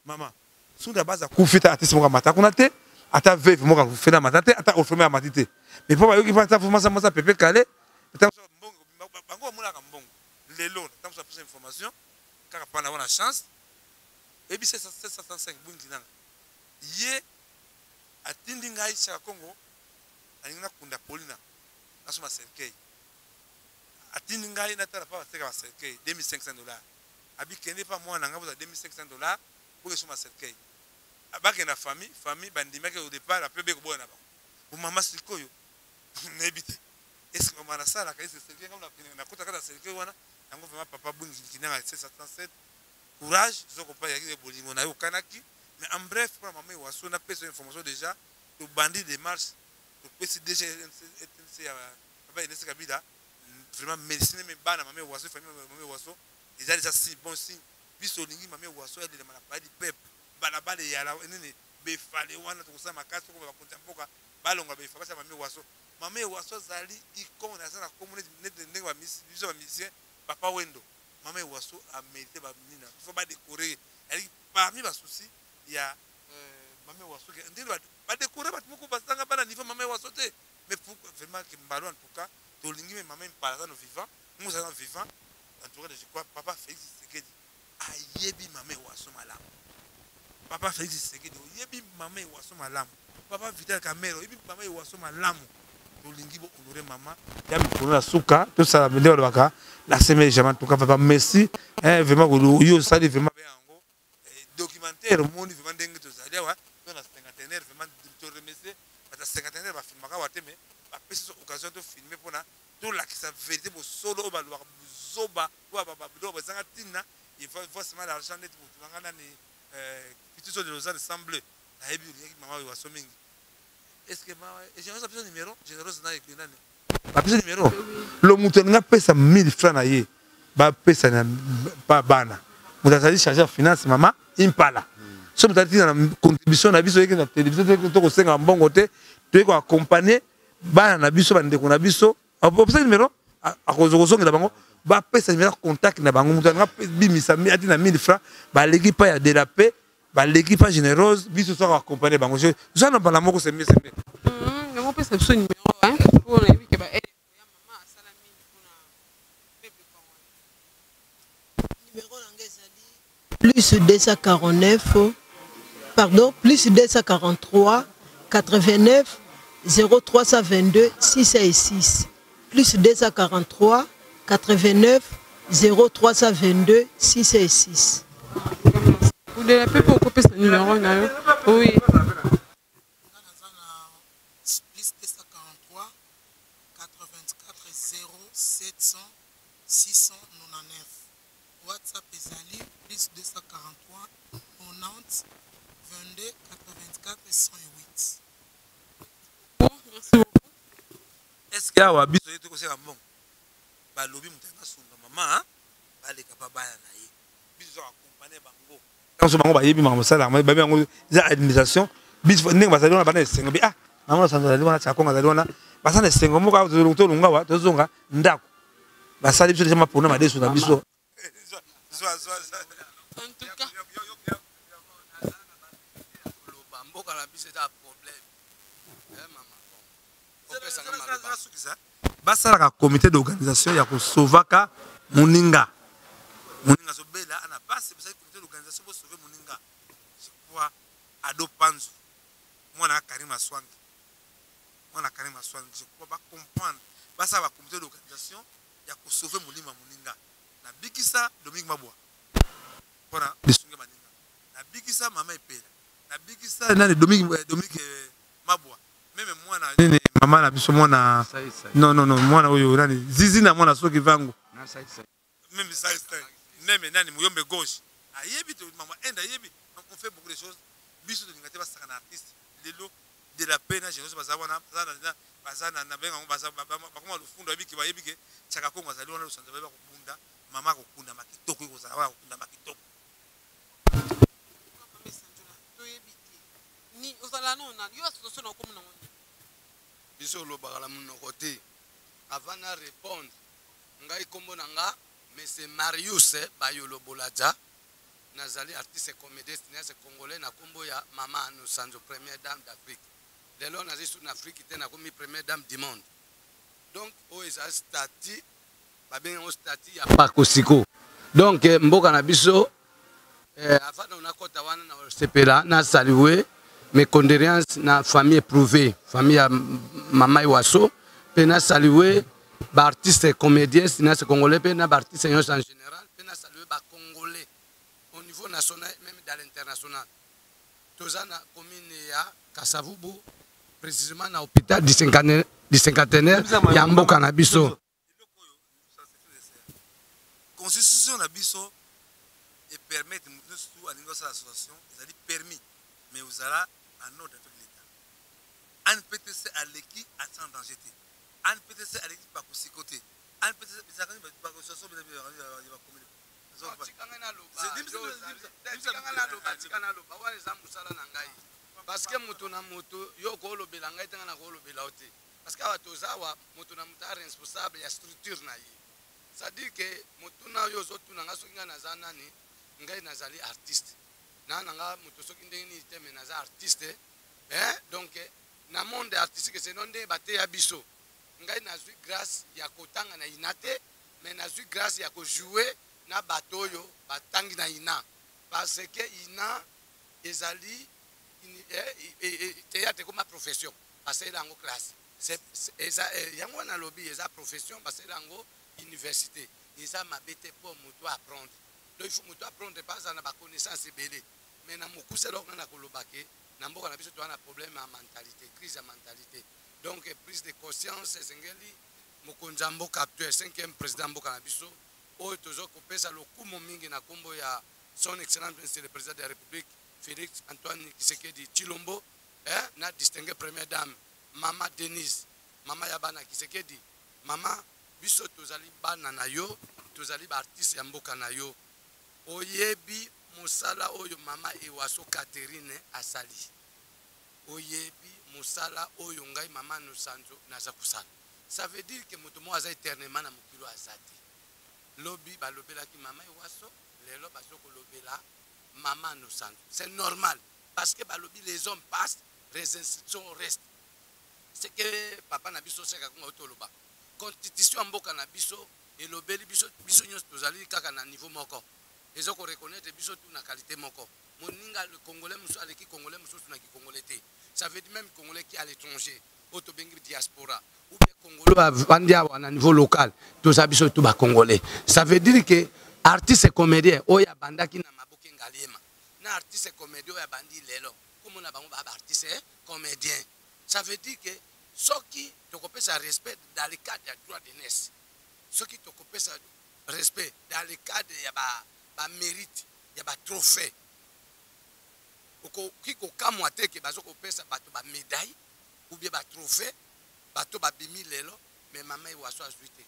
mama sunda base akufi ta artiste moko amata kuna te ata veuve moko akufi na amata te ata orphelin amati te mais mpo bayoki mpo ata mwasi mwasi Pepe Kale mbongo bango bamonaka mbongo lelo ntango mosusu apesa information kaka mpana wana chance oyebi 765 bungi nanga ye atindi ngai Chaka Congo alingi nakunda Paulina nasomba cercueil atindi ngai natala mpa bateka ba cercueil 2500 dollars abi kende mpa mwana na ngai bozwa 2500 dollars bokesomba cercueil bakende na famille famille bandimaki au départ ape be koboya na bango bomama sikoyo nayebi te est ce que mama nasalaka est ce cercueil ngai nakota kati ya cercueil wana yango vraiment papa bungi kinanga 737 courage tozokopa yaki bolingo na yo okanaki mais en bref mpona mama Ewaso napesa information déjà tobandi démarche topesi DG RTNC ya papa Ernest Kabila vraiment merci me bana mama Ewaso famille mama Ewaso eza déjà si bon signe biso olingi mama Ewaso adelema na palais du peuple balabala eyala nini befale wana tokosala makasi tokoma bakonzi ya mboka balonga befa basala mama Ewaso mama Ewaso azali icône aza na kombo neti ndenge biso bamusicien papa Wendo mama Ewaso amérite banina il faut badécorer aliki parmi basusi ya mama Ewaso ndenge badécorer bato moko bazanga bana niveau mama Ewaso te mais vraiment ke mbalo en tout cas tolingi me mama Impala aza no vivant musa aza vivant en tout cas je crois papa Félix Tshisekedi ayebi mama Ewaso malamu papa Félix Tshisekedi oyebi mama Ewaso malamu papa Vital Kamerhe oyebi mama Ewaso malamu tolingi bohonore mama ya mikolo na suka tosala nde balobaka la semaine jamais en tout cas papa merci vraiment yo osali vraiment yango documentaire omoni vraiment ndenge tozali awa to na cinquantenaire vraiment toremercie bato ya cinquantenaire bafilmaka awa te mais bapesi biso occasion tofilme mpona tolakisa vérité bosolo oyo balobaka buzoba oyo biloko bazanga ntina forcément l'argent neti motu nanga nani pitiso de Lausanne semble nayebi olingaki mama oyo waso mingi est ce que généreuse apesa numéro généreuse na nani bapesa numéro lo moto alingi apesa 1000 francs na ye bapesa na pa bana moto azali chargé ya finance mama Impala so moto atina na contribution na biso oyeki na télévision te tokosenga mbongo te toyei koaccompagne bana na biso bandeko na biso opesa numéro akozongela bango bapesa numéro ya contact na bango moto alinga bimisa atina 1000 francs baleki pa ya de la paix baleki pa généreuse biso soka accompagne bango oza na mbala moko sembe sembe yango opesa biso numéro mpo nayebi ke baele ya mama asala mingi mpona peuple congolais. Numéro na ngai ezali plus 249, pardon, plus 243 89 0322 606, plus 243 89 0322 606. Odela mpe mpo okopesa numéro na yo, oui. Nga naza na plus 243 84 0 700 699. WhatsApp ezali plus 243 90 22 84 108. Merci beaucoup. Est-ce que awa biso ye tokosenga mbongo? Balobi moto alinga asunga mama baleka pa bana na ye, biso toza accompagner bango. Ntango bango bayebi makambo osalaka, bayebi yango eza administration. Biso ndenge bazali wana, bana esengo bi ah mama na sanza azali wana, Chakongo azali wana, baza na esengo moko awa tolonga awa tozonga ndako, basali biso deja mapona madesu na biso. En tout cas, koloba mboka na biso eza problème. Eh, mama, bon, opesanga maloba. Basalaka comité d'organisation ya kosovaka moninga, moninga azobela ana pasi, basali comité d'organisation bosauve moninga. Je crois Ado Panzu, mwana ya Karim Aswangi, mwana Karim Aswangi, je crois bacomprendre, basala ba comité d'organisation ya kosauve molimo ya moninga. Nabikisa Dominique Mabwa mpona lisungi baninga, nabikisa mama Epela, nabikisa nani Dominique, Dominique Mabwa, meme mwana nini mama na biso mwana non non non mwana oyo nani Zizi na mwana soki vangu meme sai sai meme nani Muyombe gauche ayebi to mama enda ayebi. On fait beaucoup de choses, biso tolinga te basaka na artiste lelo de la paix na génération baza wana, baza na na benga baza bakoma lufundo, bayebi ke bayebi ke Chaka Kongo azali wana, Lusanza bayeba kobunda, mama akokunda makitoko, ekozala wana kokunda makitoko. Toyebi te ni ozala no na yo association na okomi nango nini? Biso olobaka na monoko te. Avant na répondre, ngai kombo na nga monsieur Marius Bayolo Boladja, nazali artiste comédien cinéaste congolais na kombo ya mama Anno Sanzo, première dame d'Afrique. Lelo nazali sur na Afrique te, nakomi première dame du monde. Donc oyo eza statut, babengi yango statut ya Pakosiko. Donc mboka na biso, avant na nakota wana na sepela na saluer mes condoléances na famille éprouvée, famille ya mama Iwaso, pe na saluer ba artistes comédiens cinéastes congolais, pe na ba artistes nyonso en général, pe na saluer ba congolais au niveau national même dans l'international. Toza na commune ya Kasavubu, précisément na hôpital du cinquantenaire, du cinquantenaire ya mboka na biso. Constitution na biso e permettre moto nyonso tu alingi osala association, ezali permis, mais ozala en ordre avec l'État. ANPTC aleki atia en danger te, ANPTC aleki bakosiko te, ANPTC ezalaka nini ba association ya ba commune. Tika ngai naloba, tika ngai naloba, tika naloba, wana eza mosala na ngai. Parce que moto na moto, yo okolobela ngai te, ngai nakolobela yo te. Parce que awa toza awa, moto na moto aza responsable ya structure na ye. C'est-à-dire que motuna oyo ozotuna ngai soki ngai naza nani, ngai nazali artiste. Na na nga moto soki ndenge nini te, mais naza artiste. Hein? Donc na monde artistique, c'est non ndenge bateya biso. Ngai nazwi grâce ya kotanga na INA te, mais nazwi grâce ya kojouer na bato oyo batangi na INA. Parce que INA ezali théâtre comme profession, basalela yango classe. Yango wana nalobi eza profession, basalela yango université. Eza mabe te mpo moto apprendre. Donc il faut moto apprendre pas aza na ba connaissance ebele. Mais na mokuse eloko nga nakoloba ke na mboka na biso toza na problème ya mentalité, crise ya mentalité. Donc prise de conscience esengeli. Mokonzi ya mboka actuel, 5e président ya mboka na biso, oyo toza kopesa lokumu mingi na kombo ya son excellence monsieur le président de la République Félix Antoine Tshisekedi Tshilombo, na distingué première dame mama Denise, mama ya bana Tshisekedi. Mama, biso tozali bana na yo, tozali ba artiste ya mboka na yo. Oyebi mosala oyo mama Ewaso Catherine asali, oyebi mosala oyo ngai mama Nusanzo naza kosala. Ça veut dire que moto moko aza éternellement na mokili oyo aza te. Lobi balobelaki mama Ewaso, lelo bazo kolobela mama Nusanzo. C'est normal parce que balobi les hommes passent, les institutions restent. C'est que papa na biso Seka Kongo toloba. Constitution ya mboka na biso elobeli biso, biso nyonso tozali kaka na niveau moko. Ezo ko reconnaître biso tout na qualité moko. Moninga le congolais mosusu aleki congolais mosusu na ki congolais te. Ça veut dire même congolais qui est à l'étranger, oyo tobengi diaspora, ou bien congolais bavandi awa na niveau local, toza biso tout ba congolais. Ça veut dire que artiste comédien oyo abandaki na Maboke Ngaliema, na artiste comédien oyo abandi lelo, komona bango ba artiste comédien. Ça veut dire que soki tokopesa respect dans le cadre ya droit de naissance, soki tokopesa Respect dans le cadre ya ba ba merite ya ba trophee. Okoki kokamwa te ke bazo kopesa bato ba medaille ou bien ba trophee, bato babimi lelo mais mama Ewaso azwi te.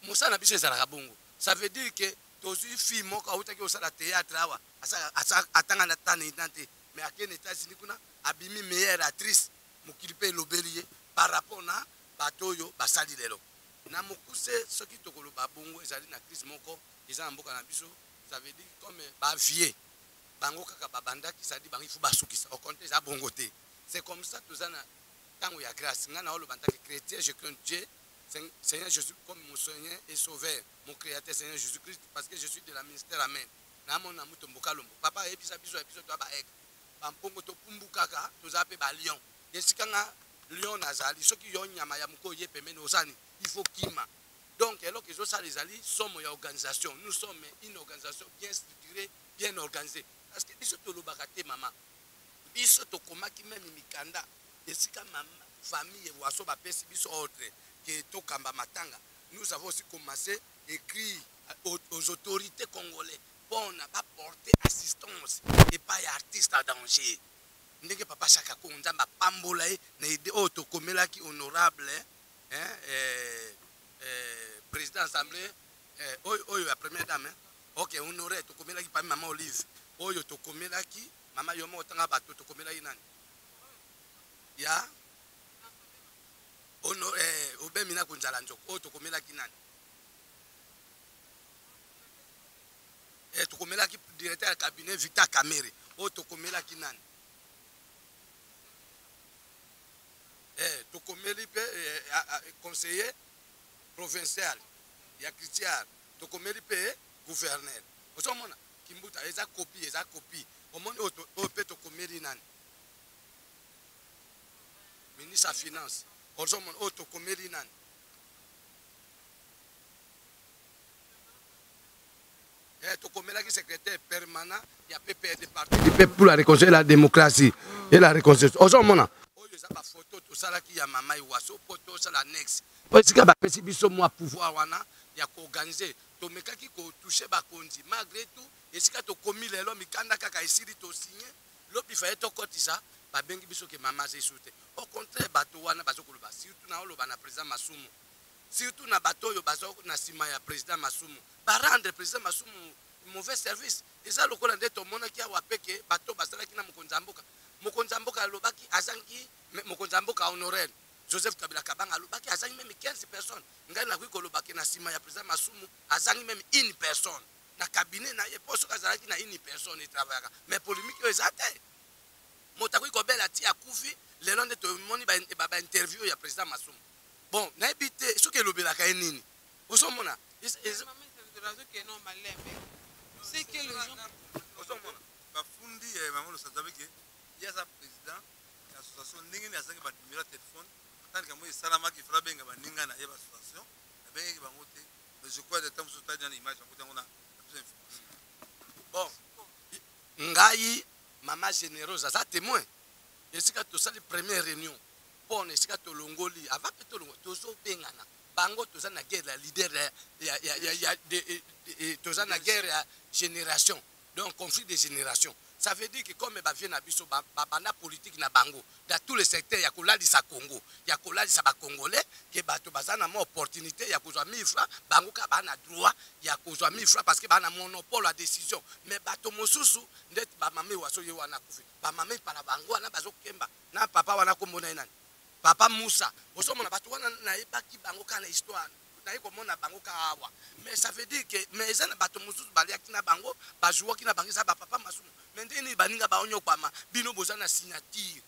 Mosala na biso ezalaka bongo. Ça veut dire que tozwi fille moko awutaki kosala theatre awa, atanga na tana ina te, mais akei na Etats-Unis kuna abimi meilleure actrice, mokili pe elobeli ye par rapport na bato oyo basali lelo. Na mokuse soki tokoloba bongo ezali na crise moko eza na mboka na biso, ça veut dire comme ba vieux bango kaka babandaki, ça dit bango il faut basukisa, au contraire eza bongo te. C'est comme ça toza na tango ya grâce. Nga naoloba en tant que chrétien, je crains Dieu, Seigneur Jésus comme mon Seigneur et Sauveur, mon Créateur Seigneur Jésus-Christ, parce que je suis de la ministère, amen. Namona moto mboka lombo, papa ayebisa biso ya biso toa ba aigle, ba mpongo topumbukaka, toza pe ba lion. Esika nga lion nazali, soki yo nyama ya moke oye pembeni osani, il faut kima. Donc eloko ezosala ezali somo ya organisation. Nous sommes une organisation bien structurée, bien organisée. Parce que biso tolobaka te mama, biso tokomaki meme mikanda esika mama famille Waso bapesi biso ordre ke tokamba matanga. Nous avons aussi commencé écrit aux autorités congolais mpona baporter assistance epai ya artiste en danger. Ndenge papa Chaka Kongo Nzambe apambola ye na idée oyo tokomelaki honorable, hein, président assemblée, oyo, oyo ya première dame, hein? Ok, honoré tokomelaki parmi mama Olive oyo tokomelaki mama yo moko tanga bato tokomelaki nani ya ono, obemi na konzala nzoko oyo tokomelaki nani, tokomelaki directeur ya cabinet Victor Kamere oyo tokomelaki nani, tokomeli pe conseiller provincial ya Christian, tokomeli pe gouverneur. Ozomona Kimbuta eza copie, eza copie. Omoni oyo oyo pe tokomeli nani, ministre ya finance. Ozomona oyo tokomeli nani, tokomelaki secrétaire permanent ya PPRD, parti du peuple pour la réconciliation et la démocratie et la réconciliation. Ozomona oyo eza ba photo tosalaki ya mama Iwaso po tosala annexe. Po esika bapesi biso mwa pouvoir wana ya koorganiser, tomekaki kotouche bakonzi malgré tout. Esika tokomi lelo, mikanda kaka esili tosigne lobi faye tokotisa, babengi biso ke mama aza esu te. Au contraire bato wana bazokoloba, surtout na oloba na président Masumu, surtout na bato oyo baza na nsima ya président Masumu, barendre président Masumu mauvais service. Eza lokola nde tomonaki awa pe ke bato basalaki na mokonzi ya mboka. Mokonzi ya mboka alobaki azangi, mokonzi ya mboka honoraire Joseph Kabila Kabanga alobaki azangi même 15 personnes. Ngai nakoki koloba ke na nsima ya président Masumu azangi même une personne na cabinet na ye, po soki azalaki na une personne etravaillaka, mais polémique oyo eza te. Moto akoki kobela ti akufi, lelo nde tomoni ba interview ya président Masumu. Bon, nayebi te soki elobelaka ye nini. Ozomona ozomona bafundi ya mama Losanzo abeke ye aza président ya association, ndenge nini azangi ba numéro ya téléphone tant que moi esalamaki ifala abenga baninga na ye ba association, abengaki bango te. Mais je crois ntango mosusu tali na image yango ntango na biso information. Bon, ngai mama Généreuse aza témoin, esika tosali première réunion mpona esika tolongoli avant mpe tolongola, tozobengana bango, toza na guerre ya leader ya toza na guerre ya génération, donc conflit de génération. Ça veut dire que comme bavie na biso babanda politique na bango dans tous les secteurs ya kolalisa Congo, ya kolalisa bacongolais, ke bato baza na mwa opportunité ya kozwa 1000 francs, bango kaka baa na droit ya kozwa 1000 francs parce que baa na monopole ya décision. Mais bato mosusu ndeti bamama Ewaso ye wana akufi, bamama epala bango wana bazokemba na papa wana kombo na ye nani, papa Moussa. Ozomona bato wana nayebaki bango kaka na histoire, naye komona bango kaka awa. Mais ça veut dire que mais eza na bato mosusu baliaki na bango, bazwaki na bango, eza bapapa Masumu. Mais ndenge nini baninga baonyokwama, bino boza na signature?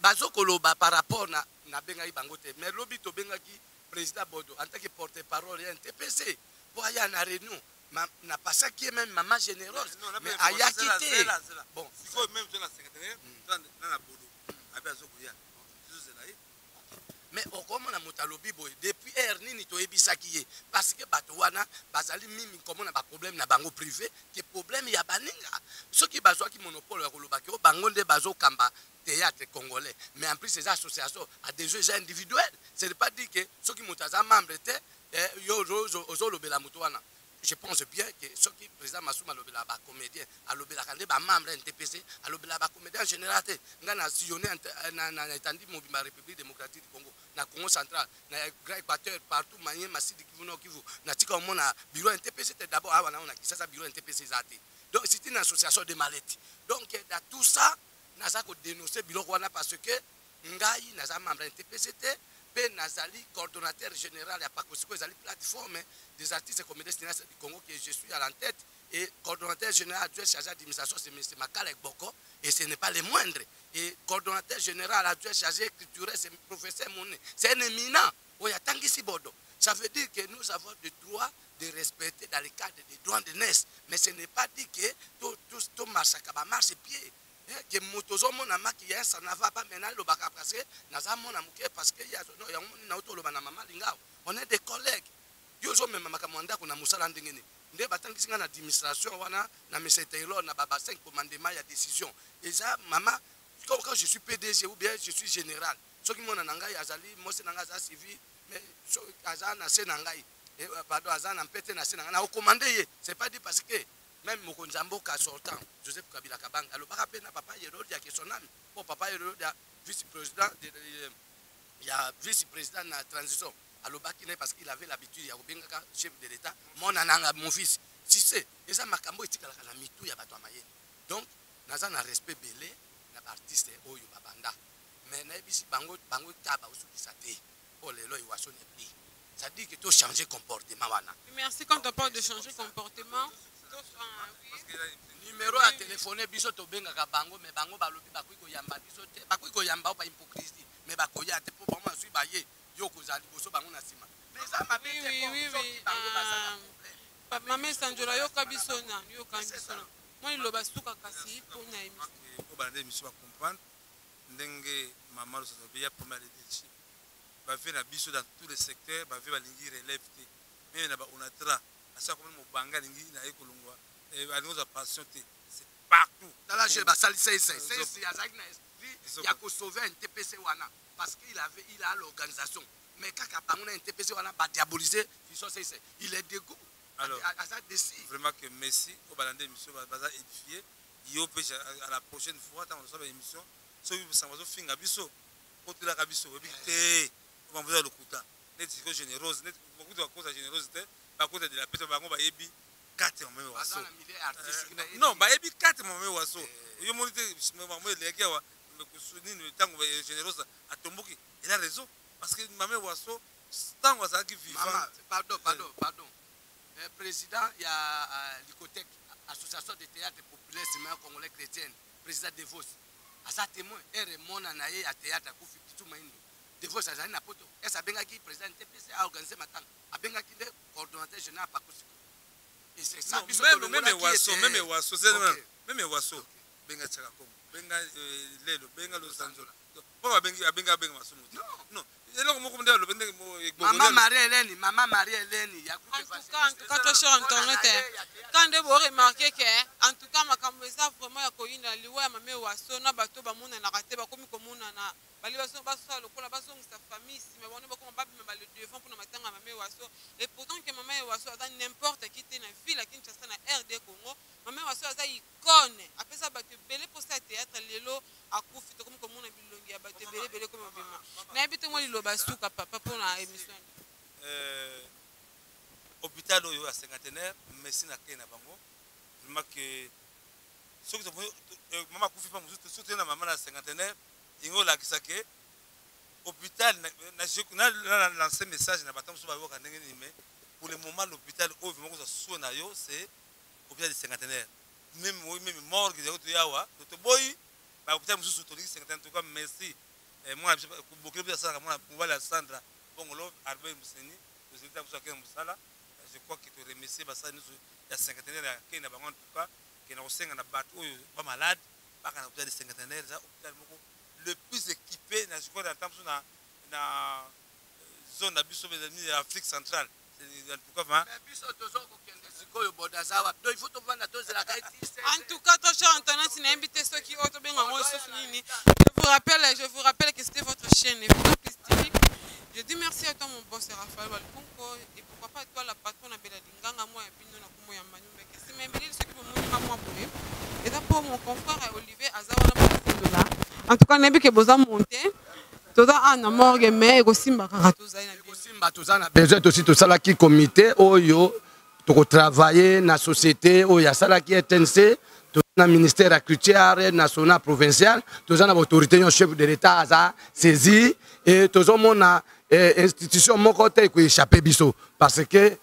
Bazokoloba par rapport na nabengaki bango te, mais lobi tobengaki président Bodo en tant que porte-parole ya NTPC po aya na réunion, napasaki ye même mama Généreuse, mais ayaki te. Bon, sikoyo même to na secrétaire na Bodo abe azokoya, tozozela ye. Mais okomona moto alobi boye depuis heure nini toyebisaki ye, parce que bato wana bazali mingi komona baproblème na bango privé ke problème ya baninga. Soki bazwaki monopole ya kolobaki o bango nde bazokamba théâtre congolais, mais en plus eza association, adhésion eza individuelle. Ce n'est pas dire que soki moto aza membre te. Eh, yo ozolobela moto wana. Je pense bien que soki président Masumu alobelaka bacomédien, alobelaka nde bamembre ya NTPC, alobelaka bacomédien en général te. Ngai na sillonne na etandi mobimba République démocratique du Congo, na Congo central, na Grand Équateur, partout, Maniema, Sud Kivu, Nord Kivu, natika omona bureau ya NTPC te. D'abord awa nao na Kinshasa bureau ya NTPC eza te. Donc c'est une association de maladies. Donc dans tout ça, naza kodénoncer biloko wana parce que ngai naza membre ya NTPC te, mpe nazali coordonnateur général ya Pakosiko, ezali plateforme des artistes et comédiens cinéastes du Congo que je suis à la tête, et coordonnateur général adjoint chargé d'administration, c'est M. Makala Ekboko, et ce n'est pas le moindre. Et coordonnateur général adjoint chargé culturel, c'est professeur Moné. C'est un éminent. Oya Tangisi Bodo. Ça veut dire que nous avons le droit de respecter dans le cadre des droits de naissance. Mais ce n'est pas dit que tout, tout, tout marche, marche pied. Que moto ozomona maki ya ça ne va pas maintenant lobaka parce que naza mona moke parce que ya no yango moni na otoloba na mama lingao. On est des collègues. Yo ozomema makambo ya ndako na mosala ndenge nini? Nde batangisi nga na administration wana na M. Taylor na baba 5 commandement ya décision. Eza mama, comme quand je suis PDG ou bien je suis général. Soki mona na ngai azali mwasi na ngai aza civil, mais so, aza na se na ngai. Eh, pardon, aza na mpete na se na ngai. Na recommandé ye. C'est pas dit parce que même mokonzi ya mboka sortant Joseph Kabila Kabange alobaka mpe na papa Yerodia ke son âme, po papa Yerodia vice-président ya vice-président na transition, alobaki na ye parce qu'il avait l'habitude ya kobengaka chef de l'État mona nanga mon fils. Si c'est eza makambo etikalaka na mitu ya bato ya mayele. Donc naza na respect belé na baartiste oyo babanda, mais nayebisi bango bango ta baosukisa te po lelo Ewaso n'est plus. C'est-à-dire que to changer comportement wana. Merci. Quand on parle de changer comportement, numéro ya téléphone biso tobengaka bango, mais bango balobi bakoki koyamba biso te, bakoki koyamba o ba hypocrisie, mais bakoya te po bango bazwi baye yo kozala liboso bango na nsima, mais eza mabe te po soki bango baza na problème. Mama Esanjola, yoka biso na yoka biso na mwa liloba suka kasi mpona émission. Po balanda émission bacomprendre ndenge mama Losanzo ya première leadership bave na biso dans tous les secteurs, bave balingi relève te, même na baonatra asa komona mobanga alingi na ye kolongwa, alingi kozwa pension te, c'est partout. Tala je basali sese sese azalaki na esprit ya kosauver NTPC wana parce qu'il avait il a l'organisation, mais kaka bango na NTPC wana badiaboliser Fiston Sese, il est dégoût. Alors, aza déçu. Vraiment que merci oyo balanda émission baza édifié. Yo mpe à la prochaine fois ntango tosala émission, soki sango bazofinga biso, otelaka biso oyebi te bambo ya lokuta neti sikoyo Générose, neti bakuti bakoza Générose te, bakota de la pete, bango bayebi kate mame waso. Baza na milieu artistique na non, bayebi kate mame waso. Yo moni te mamo eleki awa nini, ntango Générose atomboki, il a raison parce que mame waso ntango azalaki vivant. Mama, pardon, pardon, pardon. Président ya Licotec, association de théâtre populaire citoyen congolais chrétienne, président Devos aza témoin ere mona na ye ya théâtre akufi Pitu Maindo. Devos azali na poto ese abengaki président NTPC aorganiser matanga, abengaki nde coordonnateur général Pakosiko. Et c'est ça, Non, biso même tolongolaki même waso, ete- même waso, c'est même waso. Benga Tchaka Kongo, benga Lelo, benga Losanzola. Po babengi abenga abenga masumu te. Non, eloko moko nde alobi ndenge Mama Marie Hélène, Mama Marie Hélène ya groupe En tout cas, toi, cher internaute, quand vous remarquez que, en tout cas, makambo eza vraiment ya koyinda, liwa ya mame Waso na bato bamonanaka te, bakomi komonana, bali basala lokola bazongisa famille nsima, bango bakoma babima bale devant mpona matanga ya mame Waso. Et pourtant que mama Waso aza n'importe qui te na ville ya Kinshasa, na RD Congo. Mama Waso aza icône, apesa bato ebele mposa ya théâtre. Lelo akufi, tokomi komona bilongi ya bato ebele ebele komi mobima. Nayebi te, mwa liloba suka, papa, mpona émission. Hôpital oyo ya cinquantenaire, merci na kei na bango vraiment que soki mama akufi mpa mosusu, soki toye na mama na cinquantenaire, ingo olakisa ke hôpital na lancé message na bato mosusu bayoka ndenge nini. Mais pour le moment, l'hôpital oyo vraiment kozwa soin na yo, c'est hôpital de cinquantenaire. Même oyo, même morgue ezali toya awa, toboyi bahôpital mosusu, tolingi cinquantenaire. En tout cas merci. Mwana biso bokili biso asalaka, mwana mobali ya Sandra Bongolo, Albert Museni, tozali ta biso akende mosala. Je crois que toremercie basali nyonso ya cinquantenaire ya kei na bango. En tout cas ke na kosenga na bato oyo bamalade baka na hôpital de cinquantenaire, eza hôpital moko le plus équipé na, je crois, na ntango mosusu na zone na biso ya Afrique centrale. En tout cas vraiment. Mais biso tozo kokende sikoyo boda awa, donc il faut tovanda tozelaka eti. En tout cas, toi, cher internaute, nayebi te soki oyo tobenga yango lisusu nini. Je vous rappelle que c'était votre chaîne Vision Plus TV. Je dis merci à toi mon boss Raphaël Balkunko et pourquoi pas à toi la patronne Bella Linganga moi ya bino na kombo ya Manu Mbeke. Sima ebele soki bomoni nga mwa boye eza po mon confrère Olivier aza wana bosendola. En tout cas nayebi ke boza monte toza awa na morgue mais ekosimba kaka tozali na bino. Ekosimba toza na besoin tosi tosalaki comité oyo tokotravaille na société oyo asalaki RTNC toza na ministère ya culture national provincial toza na baautorité nyonso chef de l'état aza saisi e tozomona eh, institution moko te ekoéchappe biso parce que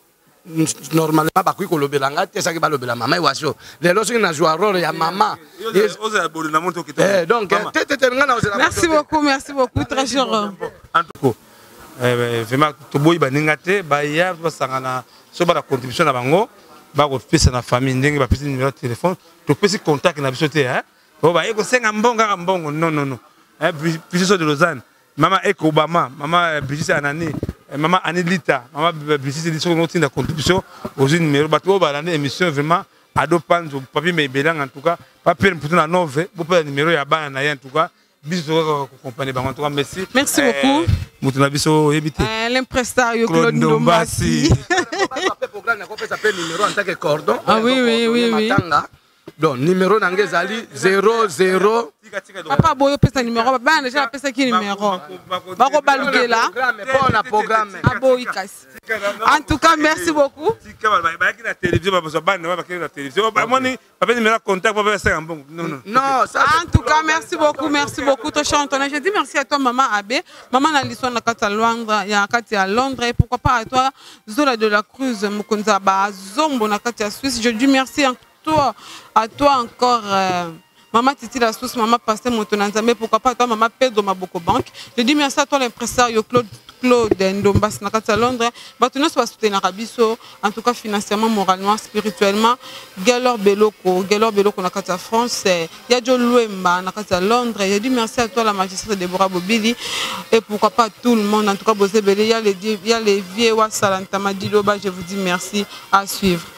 normalement bakoki kolobela ngai te soki balobela mama ewasio lelo soki nazwa role ya mama eh, donc te te te ngai naozela merci beaucoup merci beaucoup très cher en tout cas eh, vraiment toboyi baninga te baya basangana soki bana contribution na bango bakopesa na famille ndenge bapesi numero ya telefone topesi contact na biso te oyo baye kosenga mbongo kaka mbongo non non non biso de lausanne mama eko obama mama eh, brigitte anani eh, mama ani lita mama brigitte soki otinda contribution ozwi numero bato oyo balandi émission vraiment ado panzo papi mebelanga en tout cas papere mputu na nove bopesa numero ya bana na ye en tout cas biso tokoka kokompane bango en tout cas merci merci eh, beaucoup moto na biso oyebi te eh, l'impresario Claude Ndombasi nakopesa mpe numéro en tant que cordon ah, oui, oui, oui, oui. matanga donc numéro na ngai ezali 00 papa boyo opesa numéro bana deja bapesaki numéro bakobalukela mpona programme aboyi kasi en tout cas merci beaucoup bayaki na télévision bazwa bana bakei na télévision bamoni Papa numéro contact, papa ça bon. Non non. Non, ça En tout cas, merci beaucoup, merci beaucoup toi Chanton. Je dis merci à toi maman Abbé, maman Alison na kati Londres, ya kati à Londres et pourquoi pas à toi Zola de la Cruz Mukonza ba Zombo na kati ya Suisse. Je dis merci à toi, à toi encore euh, Maman Titi la source, maman Pasteur Motonanzame, pourquoi pas à toi, maman Pedro Maboko Bank. Je dis merci à toi l'impresario Claude Claude Ndombas na kati ya Londres. Bato nyonso basoutenaka biso en tout cas financièrement, moralement, spirituellement. Galor Beloko, Galor Beloko na kati ya France, ya Jo Luemba na kati ya Londres. Je dis merci à toi la magistrate Deborah Bobili et pourquoi pas tout le monde. En tout cas, Bozebele, il y a les il y a les vieux Wassalantama Diloba, je vous dis merci à suivre.